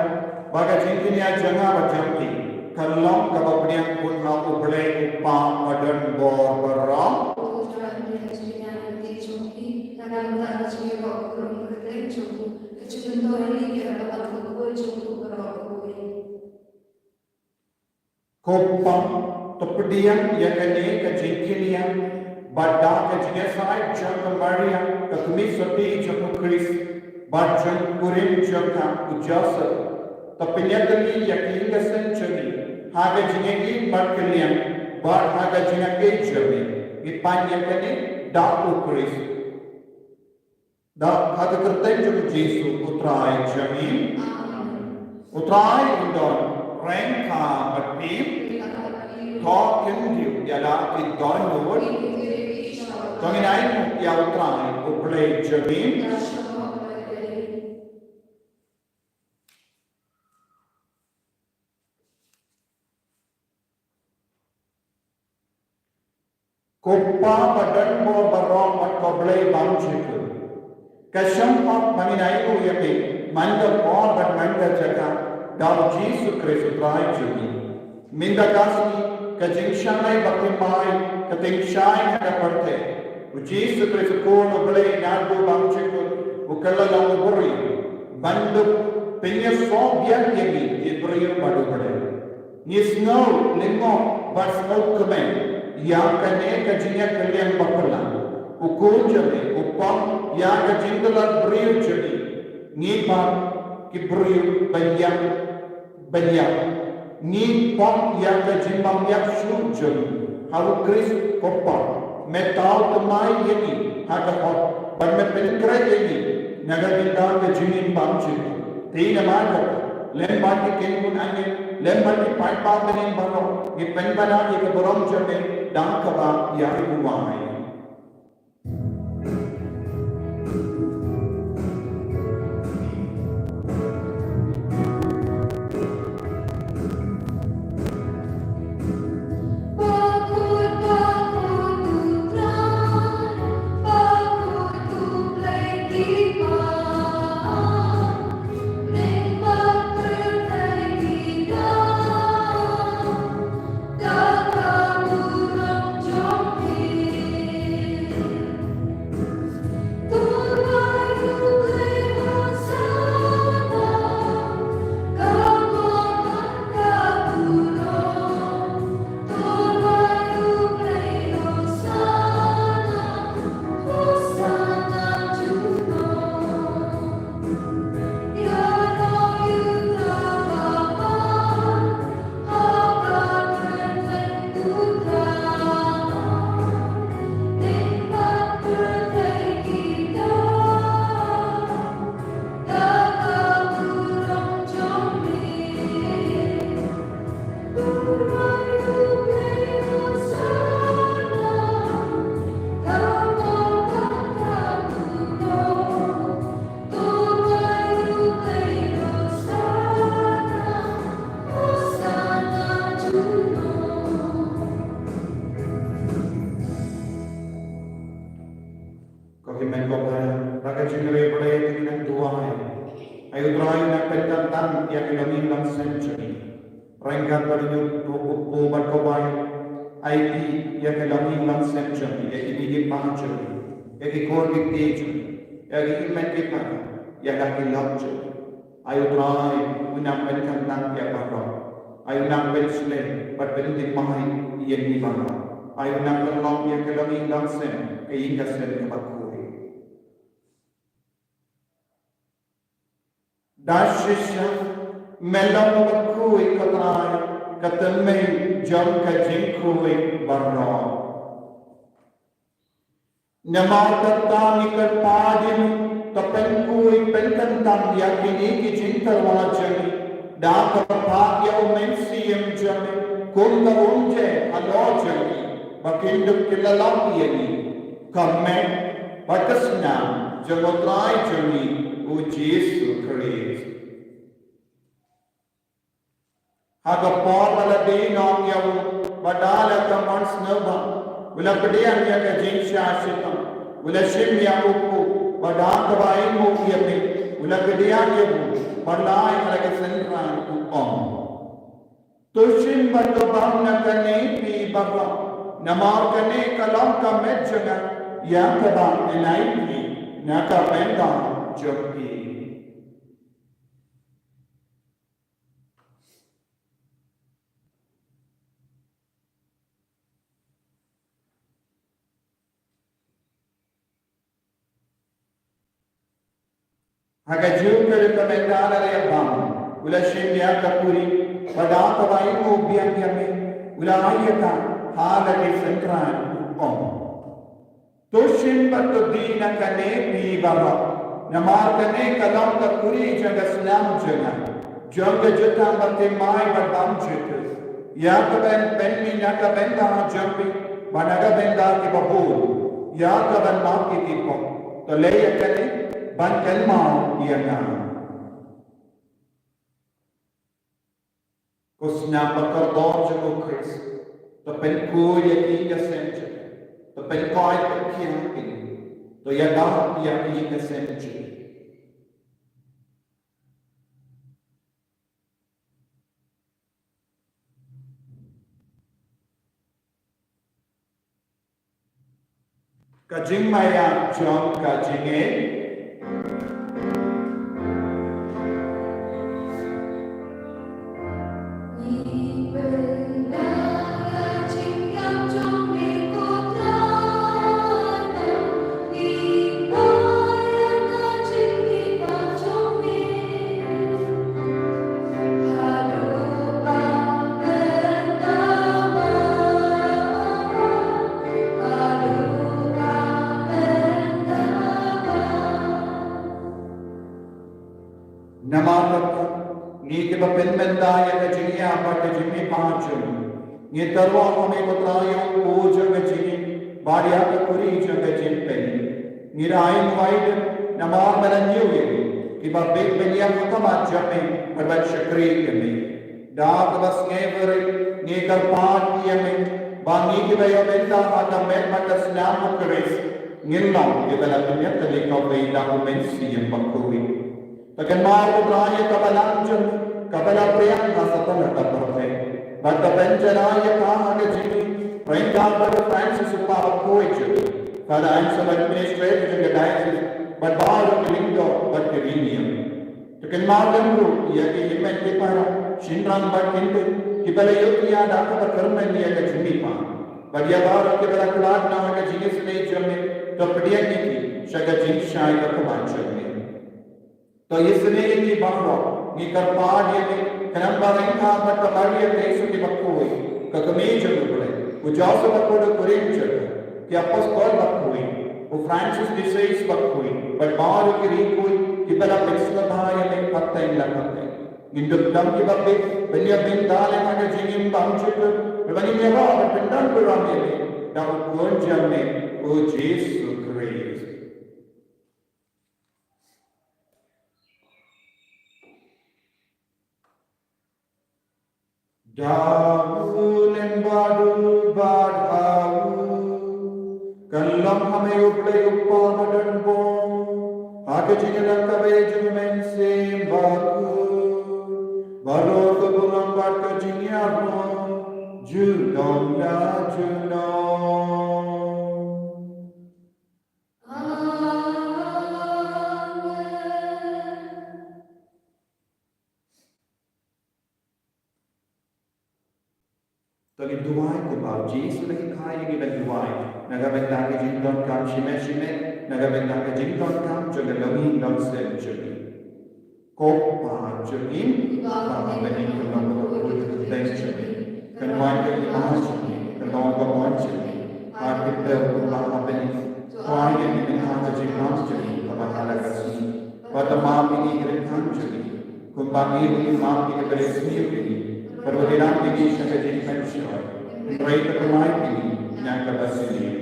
ba ka jingkñia jong nga bad jong phi kan long kaba pdiang khun ha U Blei U Kpa ba don bor baroh. Ko Pa, to pdiang ïa kane ka jingkñia bad da ka jingïasaid jong ka Maria ka kmie sotti jong U Khrist bad jong u kurim jong ka u Joseph, to pynïakylli ïa ka ïing ka sem jong ngi ha ka jingïaid bad kylliang bad ha ka jingïaid jong ngi. Ngi pan ïa kane da U Khrist. Da ha ka kyrteng jong U Jisu U Trai jong ngi. U Trai un don ryngkat bad phi. To khyndiat ïa la ki dohnud. To ngin ai nguh ïa U Trai U Blei jong ngi. Ko Pa ba don bor baroh bad ko Blei bymjukut. Ka shong hok ba ngin ai nguh ïa phi man ka por bad man ka jaka da U Jisu Khrist U Trai jong ngi. Mynta ka sngi ka jingshai baptisma ka tyngshaiñ ha ka pyrthei. U Jisu Khrist U Khun U Blei naduh bymjukut u kylla long u briew ban dup pynïasoh biang ïa ngi ki briew bad U Blei. Ngi sngew lyngngoh bad sngewkmen ïa kane ka jingïakylliang bapla. U Khun jong me u pom ïa ka jingtlot briew jong ngi. Ngi pat ki briew ba ïap ba ïap. Ngi pom ïa ka jingbym ïap shuh jong ngi ha U Khrist ko Pa. Me thaw thymmai ïa ngi ha ka hok bad me pynkhreh ïa ngi na ka bynta ka jingim bymjukut. Te namar kata Lem bad ki khun angel, lem bad ki paidbah bneng baroh, ngi pynpaw ïa ka burom jong me, da kaba ïa u wai. Ko hynmen ko para, ba ka jingïarap ïa ngi nang duwai. Ai U Trai, nang pynkyntang ïa ki longïing longsem jong ngi. Ryngkat bad u Kpu bad u Kpa, ai ïa ki longïing longsem jong ngi, ïa ki kmie ki kpa jong ngi, ïa ki khun ki kti jong ngi, ïa ki hynmen ki para, ïa la ki lok jong ngi. Ai U Trai, un nang pynkyntang ïa baroh. Ai un nang pynshlei bad pynthymmai ïa ngi baroh. Ai un nang pynlong ïa ka longïing longsem ka ïing ka sem kaba khuid. Da shisha me long uba khuid, ko Trai, ka tymmen jong ka jingkhuid baroh. Namar kata ngi kyrpad ïa me, to pynkhuid pynkyntang ïa kine ki jingtyrwa jong ngi, da kyrpad ïa U Mynsiem jong me, kum ka umjer halor jong ngi, ba kin dup ki la long ïa ngi ka met bad ka snam jong U Trai jong ngi U Jisu Khrist. Ha ka por ba la die noh ïa u, bad da la ka mon sngewbha, u la pdiang ïa ka jingshah shitom, u la shim ïa u kpu, bad da kaba ainguh ïa me, u la pdiang ïa u, bad la ai ha la ki synran, u ong: To shim bad to bam na kane phi baroh, namar kane ka long ka met jong nga, ïa kaba yn ai phi na ka bynta jong phi. Ha kajuh ka rukom ynda la ïa bam, u la shim ïa ka puri, bad da kaba ainguh biang ïa me, u la ai ïa ka ha la ki synran, u ong: To shim bad to die na kane phi baroh, namar kane ka long ka puri jong ka snam jong nga, jong ka jutang bathymmai bad bymjukut, ïa kaban pynmih na ka bynta jong phi bad na ka bynta kiba bun, ïa kaban map ïa ki pop. To leh ïa kane ban kynmaw ïa nga. Ko snam ba kordor jong U Khrist, to pynkhuid ïa ki ïing ki sem jong ngi, to pynkoit pynkhiah ïa ngi, to ïada ïa ki ïing ki sem jong ngi. Ka jingmaïa jong ka jingngeit. ba pynmynta ïa ka jingïap bad ka jingmihpat jong ngi. Ngi tyrwa ha me ko Trai ïa u jong ka jingim bad ïa ka khuri jong ka jingpynim. Ngi ai nguai namar ba la ñiew ïa ngi kiba bieit ban ïaid ha khmat jong me bad ban shakri ïa me. Da kaba sngewbha ngi kyrpad ïa me ba ngi kiba ïoh bynta ha ka met bad ka snam u Khrist ngin long kiba la pynïap da ka bynta u Mynsiem Bakhuid. Te kynmaw ko Trai ïa ka balang jong me kaba la pdiang ha satlak ka pyrthei. Bad ka pynjlan ïa ka ha ka jingim ryngkat bad u Francis u Papa bakhuid jong me, Father Anselm administrator jong ka diocese bad baroh ki lyngdoh bad ki riewniam. Te kynmaw lem ruh ïa ki hynmen ki para, shynrang bad kynthei kiba la ïoh ïa da kaba kyrmen ïa ka jingmihpat. Bad ïa baroh kiba la khlad na ka jingisynei jong me, to pdiang ïa ki sha ka jingshai ka khmat jong me. To ïa sngewbha ïa ngi baroh, ngi kyrpad ïa me, khnang ba ryngkat bad ka Maria ka Jisu ki bakhuid, ka kmie jong u Blei, u Joseph bakhuid u kurim jong u, ki apostol bakhuid, u Francis de Sales bakhuid, bad baroh ki riewkhuid kiba la pynsngewbha ïa me pateng la pateng. Ngin dup dang kiba bieit ban ïa bynta lem ha ka jingim bymjukut, bad ngin ïa rah bad pyndonburom ïa me da u Khun jong me, u Jisu Khrist. Da u lem bad u bad ha u, kan long ha me U Blei U Kpa badonbor, ha ka jingïalang kaba ïeit jong U Mynsiem Bakhuid, baroh ka burom bad ka jingïaroh junom la junom. Amen. To ngin duwai kumba u Jisu u la hikai ïa ngi ban duwai na ka bynta ka jingdonkam shimet shimet, na ka bynta ka jingdonkam jong ka longïing longsem jong ngi. Ko Pa jong ngi, uba ha bneng, ka long ka kyrteng jong me, kan wan ka hima jong me, kan long ka mon jong me ha ka kyrteng kumba ha bneng. To ai ïa ngi mynta ka jingmap jong ngi kaba ha la ka sngi, bad to map ïa ngi ki ryngkang jong ngi kumba ngi ruh ngi map ïa kiba leh sniew ïa ngi, bad wat ïalam ïa ngi sha ka jingpynshoi, hynrei to pynlait ïa ngi na kaba sniew.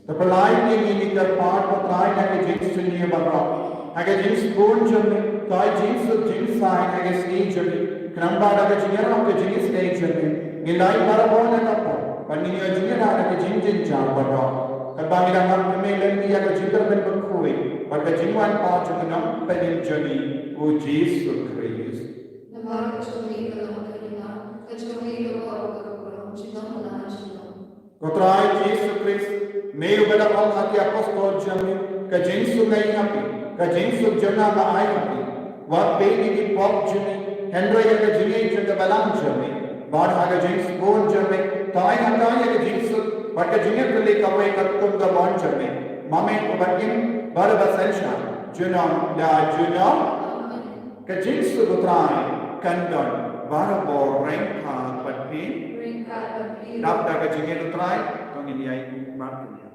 To pynlait ïa ngi, ngi kyrpad ko Trai, na ka jingsniew baroh ha ka jingsbun jong me. To ai jingsuk jingsaiñ ha ka sngi jong me, khnang ba da ka jingïarap ka jingisynei jong me ngin lait barabor na ka pop, bad ngin ïoh jingïada na ka jingjynjar baroh, katba ngi dang ap ïa me lynti ïa ka jingkyrmen bakhuid bad ka jingwan pat jong u Nongpynim jong ngi, u Jisu Khrist. Namar ka jong me ka long ka hima, ka jong me ka long ka burom, junom la junom. Ko Trai Jisu Khrist, me uba la ong ha ki apostol jong me, ka jingsuk nga ai ha phi, ka jingsuk jong nga nga ai ha phi. Wat peit ïa ki pop jong ngi, hynrei ïa ka jingïeit jong ka balang jong me. Bad ha ka jingsbun jong me, to ai ha ka ïa ka jingsuk bad ka jingïatylli kawei katkum ka mon jong me, ma me uba im bad uba synshar junom la junom. Ka jingsuk u Trai kan don barabor ryngkat bad phi. Ryngkat bad phi. Dap da ka jingïeit u Trai, to ngin ïai mad kynja.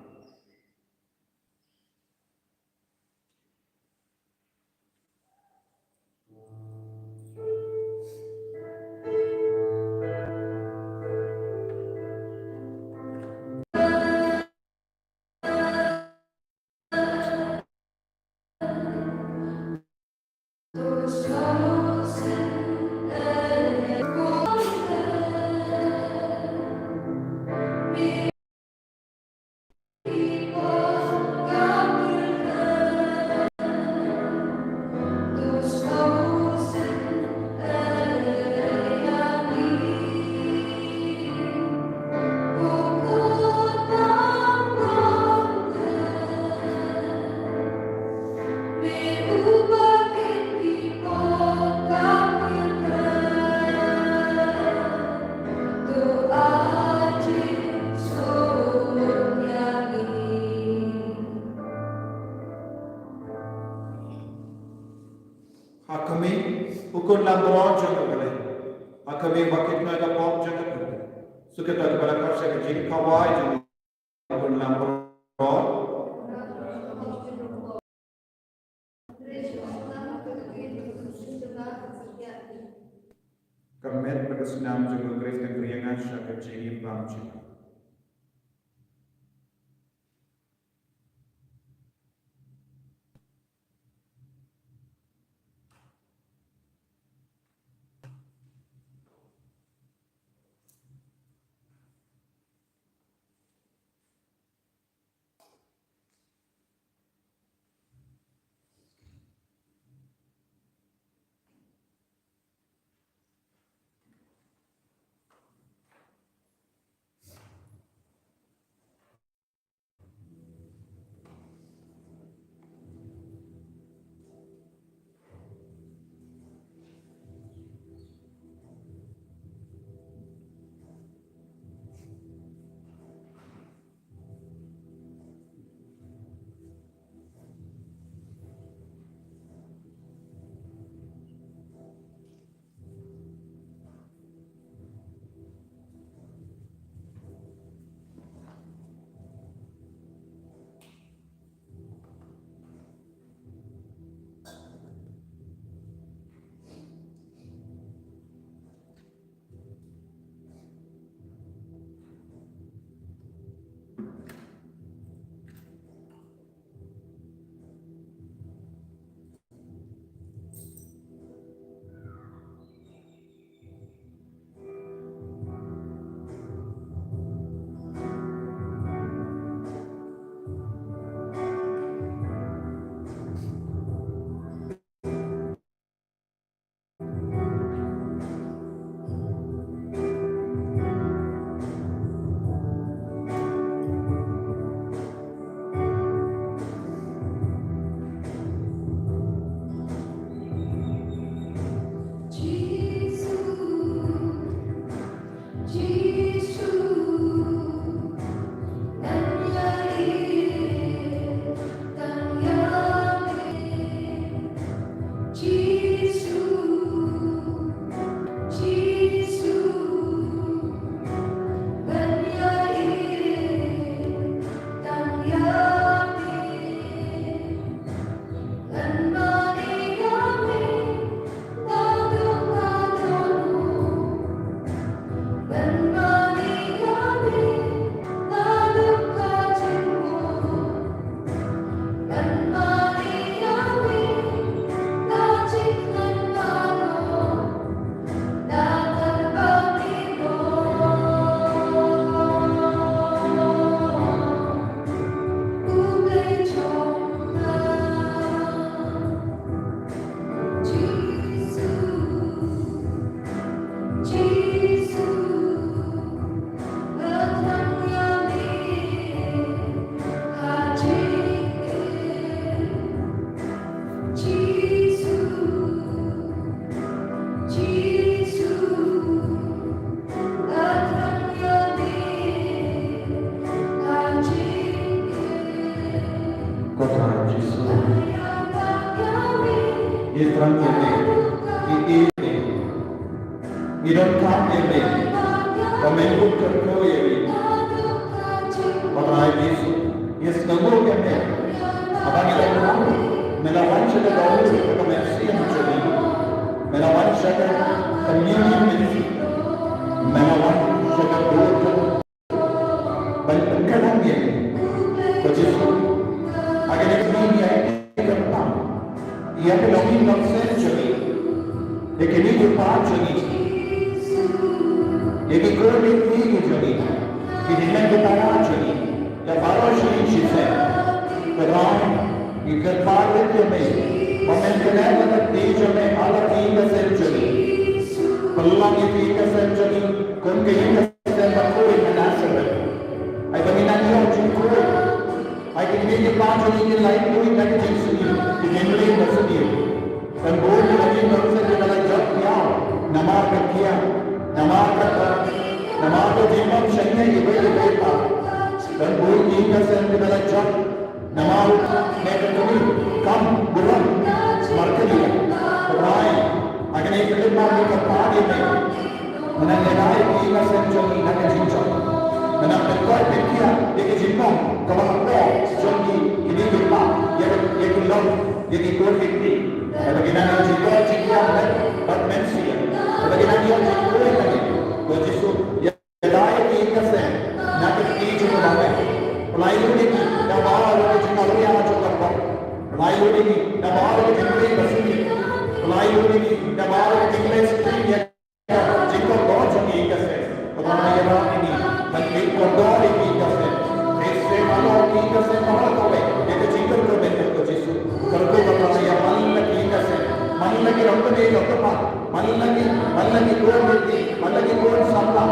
Ha khmih, u Khun Lambrot jong U Blei. Ha khmih, ba kit noi ka pop jong ka pyrthei. Shu kito kiba la khot sha ka jingkhawai jong u Khun Lambrot. Ka met bad ka snam jong U Khrist kan kyrïang sha ka jingim bymjukut. Ko Trai Jisu. Ïa tang ïa me, ïa me, ïa donkam ïa me, ba men kyrkhu ïa me. Ko Trai Jisu, ïa sngewbha ïa me. Haba ngi la wan, me la wan sha ka dohnud ka mynsiem jong ngi. Me la wan sha ka communion mynsiem. Me la wan sha ka dur jong ban pynkhlaiñ ïa ngi. Ko Jisu, ha kane ka sngi ngi ai kyrpad ïa ka longïing longsem jong ngi, ïa kine ki paid jong ngi, ïa ki khun ki kti ki jong ngi, ki hynmen ki para jong ngi, ïa baroh shi ïing shi sem. Ko Trai, ngi kyrpad ïa me ba men klet ïa ka kti jong me ha la ki ïing ki sem jong ngi. Pynlong ïa ki ïing ki sem jong ngi kum ka ïing ka sem bakhuid na Nasareth. Ai ba ngin nang ïoh jingkhuid. Ai kine ki paid jong ngi kin lait khuid na ka jingsniew, kin ïeng leit na sniew. Kan bun ki longïing longsem kiba la jot ïa, namar ka kiad, namar ka, namar ka jingbym shaniah iwei ïa iwei pat. Kan bun ki ïing ki sem kiba la jot namar ne ka kmie, kam, burom, markylliang. Ko Trai, ha kane ka taïew ngi kyrpad ïa me. Mynta ngi ai ïa ki ïing ki sem jong ngi na ka jingjop. Mynta pynkoit pynkiar ïa ka jingbam kaba hapoh jong ngi, kine ki paid, ïa ki, ïa ki lok, ïa ki khun ki kti. Haba ki nang ïoh jingkoit jingkhiah bad, bad mynsiem. Haba ki nang ïoh Jingkordor jong ki ïing ka sem. Kaba nga ïarap ïa ngi ban peit kordor ïa ki ïing ka sem. Peit seh halor ki ïing ka sem baroh kawei ïa ka jingkyrkhu mynta, ko Jisu. Kyrkhu ba ka la ïa man la ki ïing ka sem, man la ki longkmie longkpa, man la ki, man la ki khun riti, man la ki khun samla.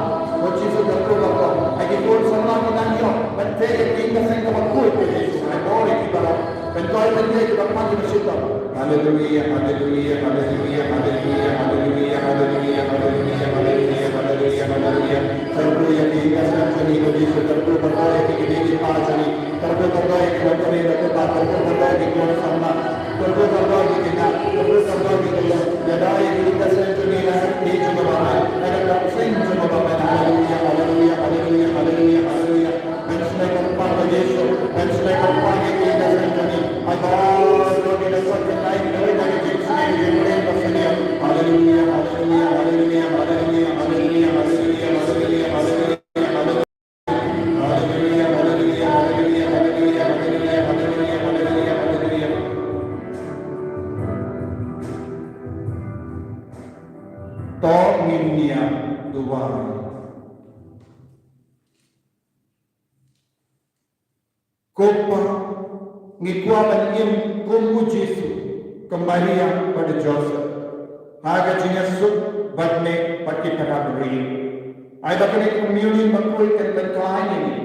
Ko Jisu, kyrkhu ba ka, ai ki khun samla ki nang ïoh ban peit ïa ki ïing ka sem kaba khuid, ko Jisu. Ai bor ïa ki baroh. Pynkoit pyndiah ïa kiba pang kiba shitom. Haleluia, haleluia, haleluia, haleluia, haleluia, haleluia, haleluia, haleluia, haleluia, haleluia. Kyrkhu ïa ki ïing ka sem jong ngi, ko Jisu, kyrkhu kyrkhu ïa ki kmie ki kpa jong ngi. Kyrkhu kyrkhu ïa ki longkmie longkpa, kyrkhu kyrkhu ïa ki khun samla. Kyrkhu kyrkhu ïa ki khynnah, kyrkhu kyrkhu ïa ki khynnah. Ïada ïa ki ïing ka sem jong ngi na ka kti jong ka baroh, na ka seng jong ka baroh. Haleluia, haleluia, haleluia, haleluia, haleluia. Haleluia, haleluia, haleluia, haleluia. To ngin ïa duwai. Ko Pa, ngi kwah ban im kum u Jisu, ka Maria bad u Joseph, ha ka jingïasuk bad neh bad ki para briew. Ai ba kane ka communion bakhuid kan pynkylla ïa ngi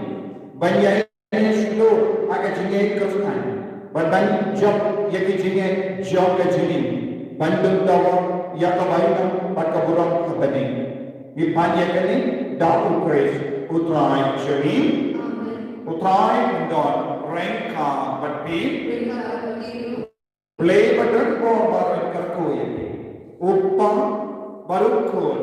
ban ïa ïeng shuh ha ka jingngeit Khristan, bad ban jop ïa ki jingngeit jong ka jingim, ban dum dawa ïa ka bainong bad ka burom ha bneng. Ngi pan ïa kane da u Khrist u Trai jong ngi. Amen. U Trai un don ryngkat bad phi. Ryngkat bad phi ruh. Blei ba don bor baroh un kyrkhu ïa phi. U Kpa bad u Khun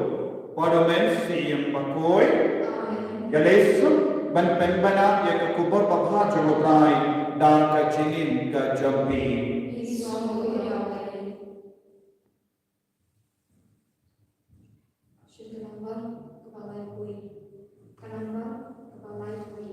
bad u Mynsiem Bakhuid. Amen. Ïaleh suk ban pynbna ïa ka khubor babha jong u Trai da ka jingim ka jong phi. Sha ka nombar kaba laiphew. Ka nombar kaba laiphew.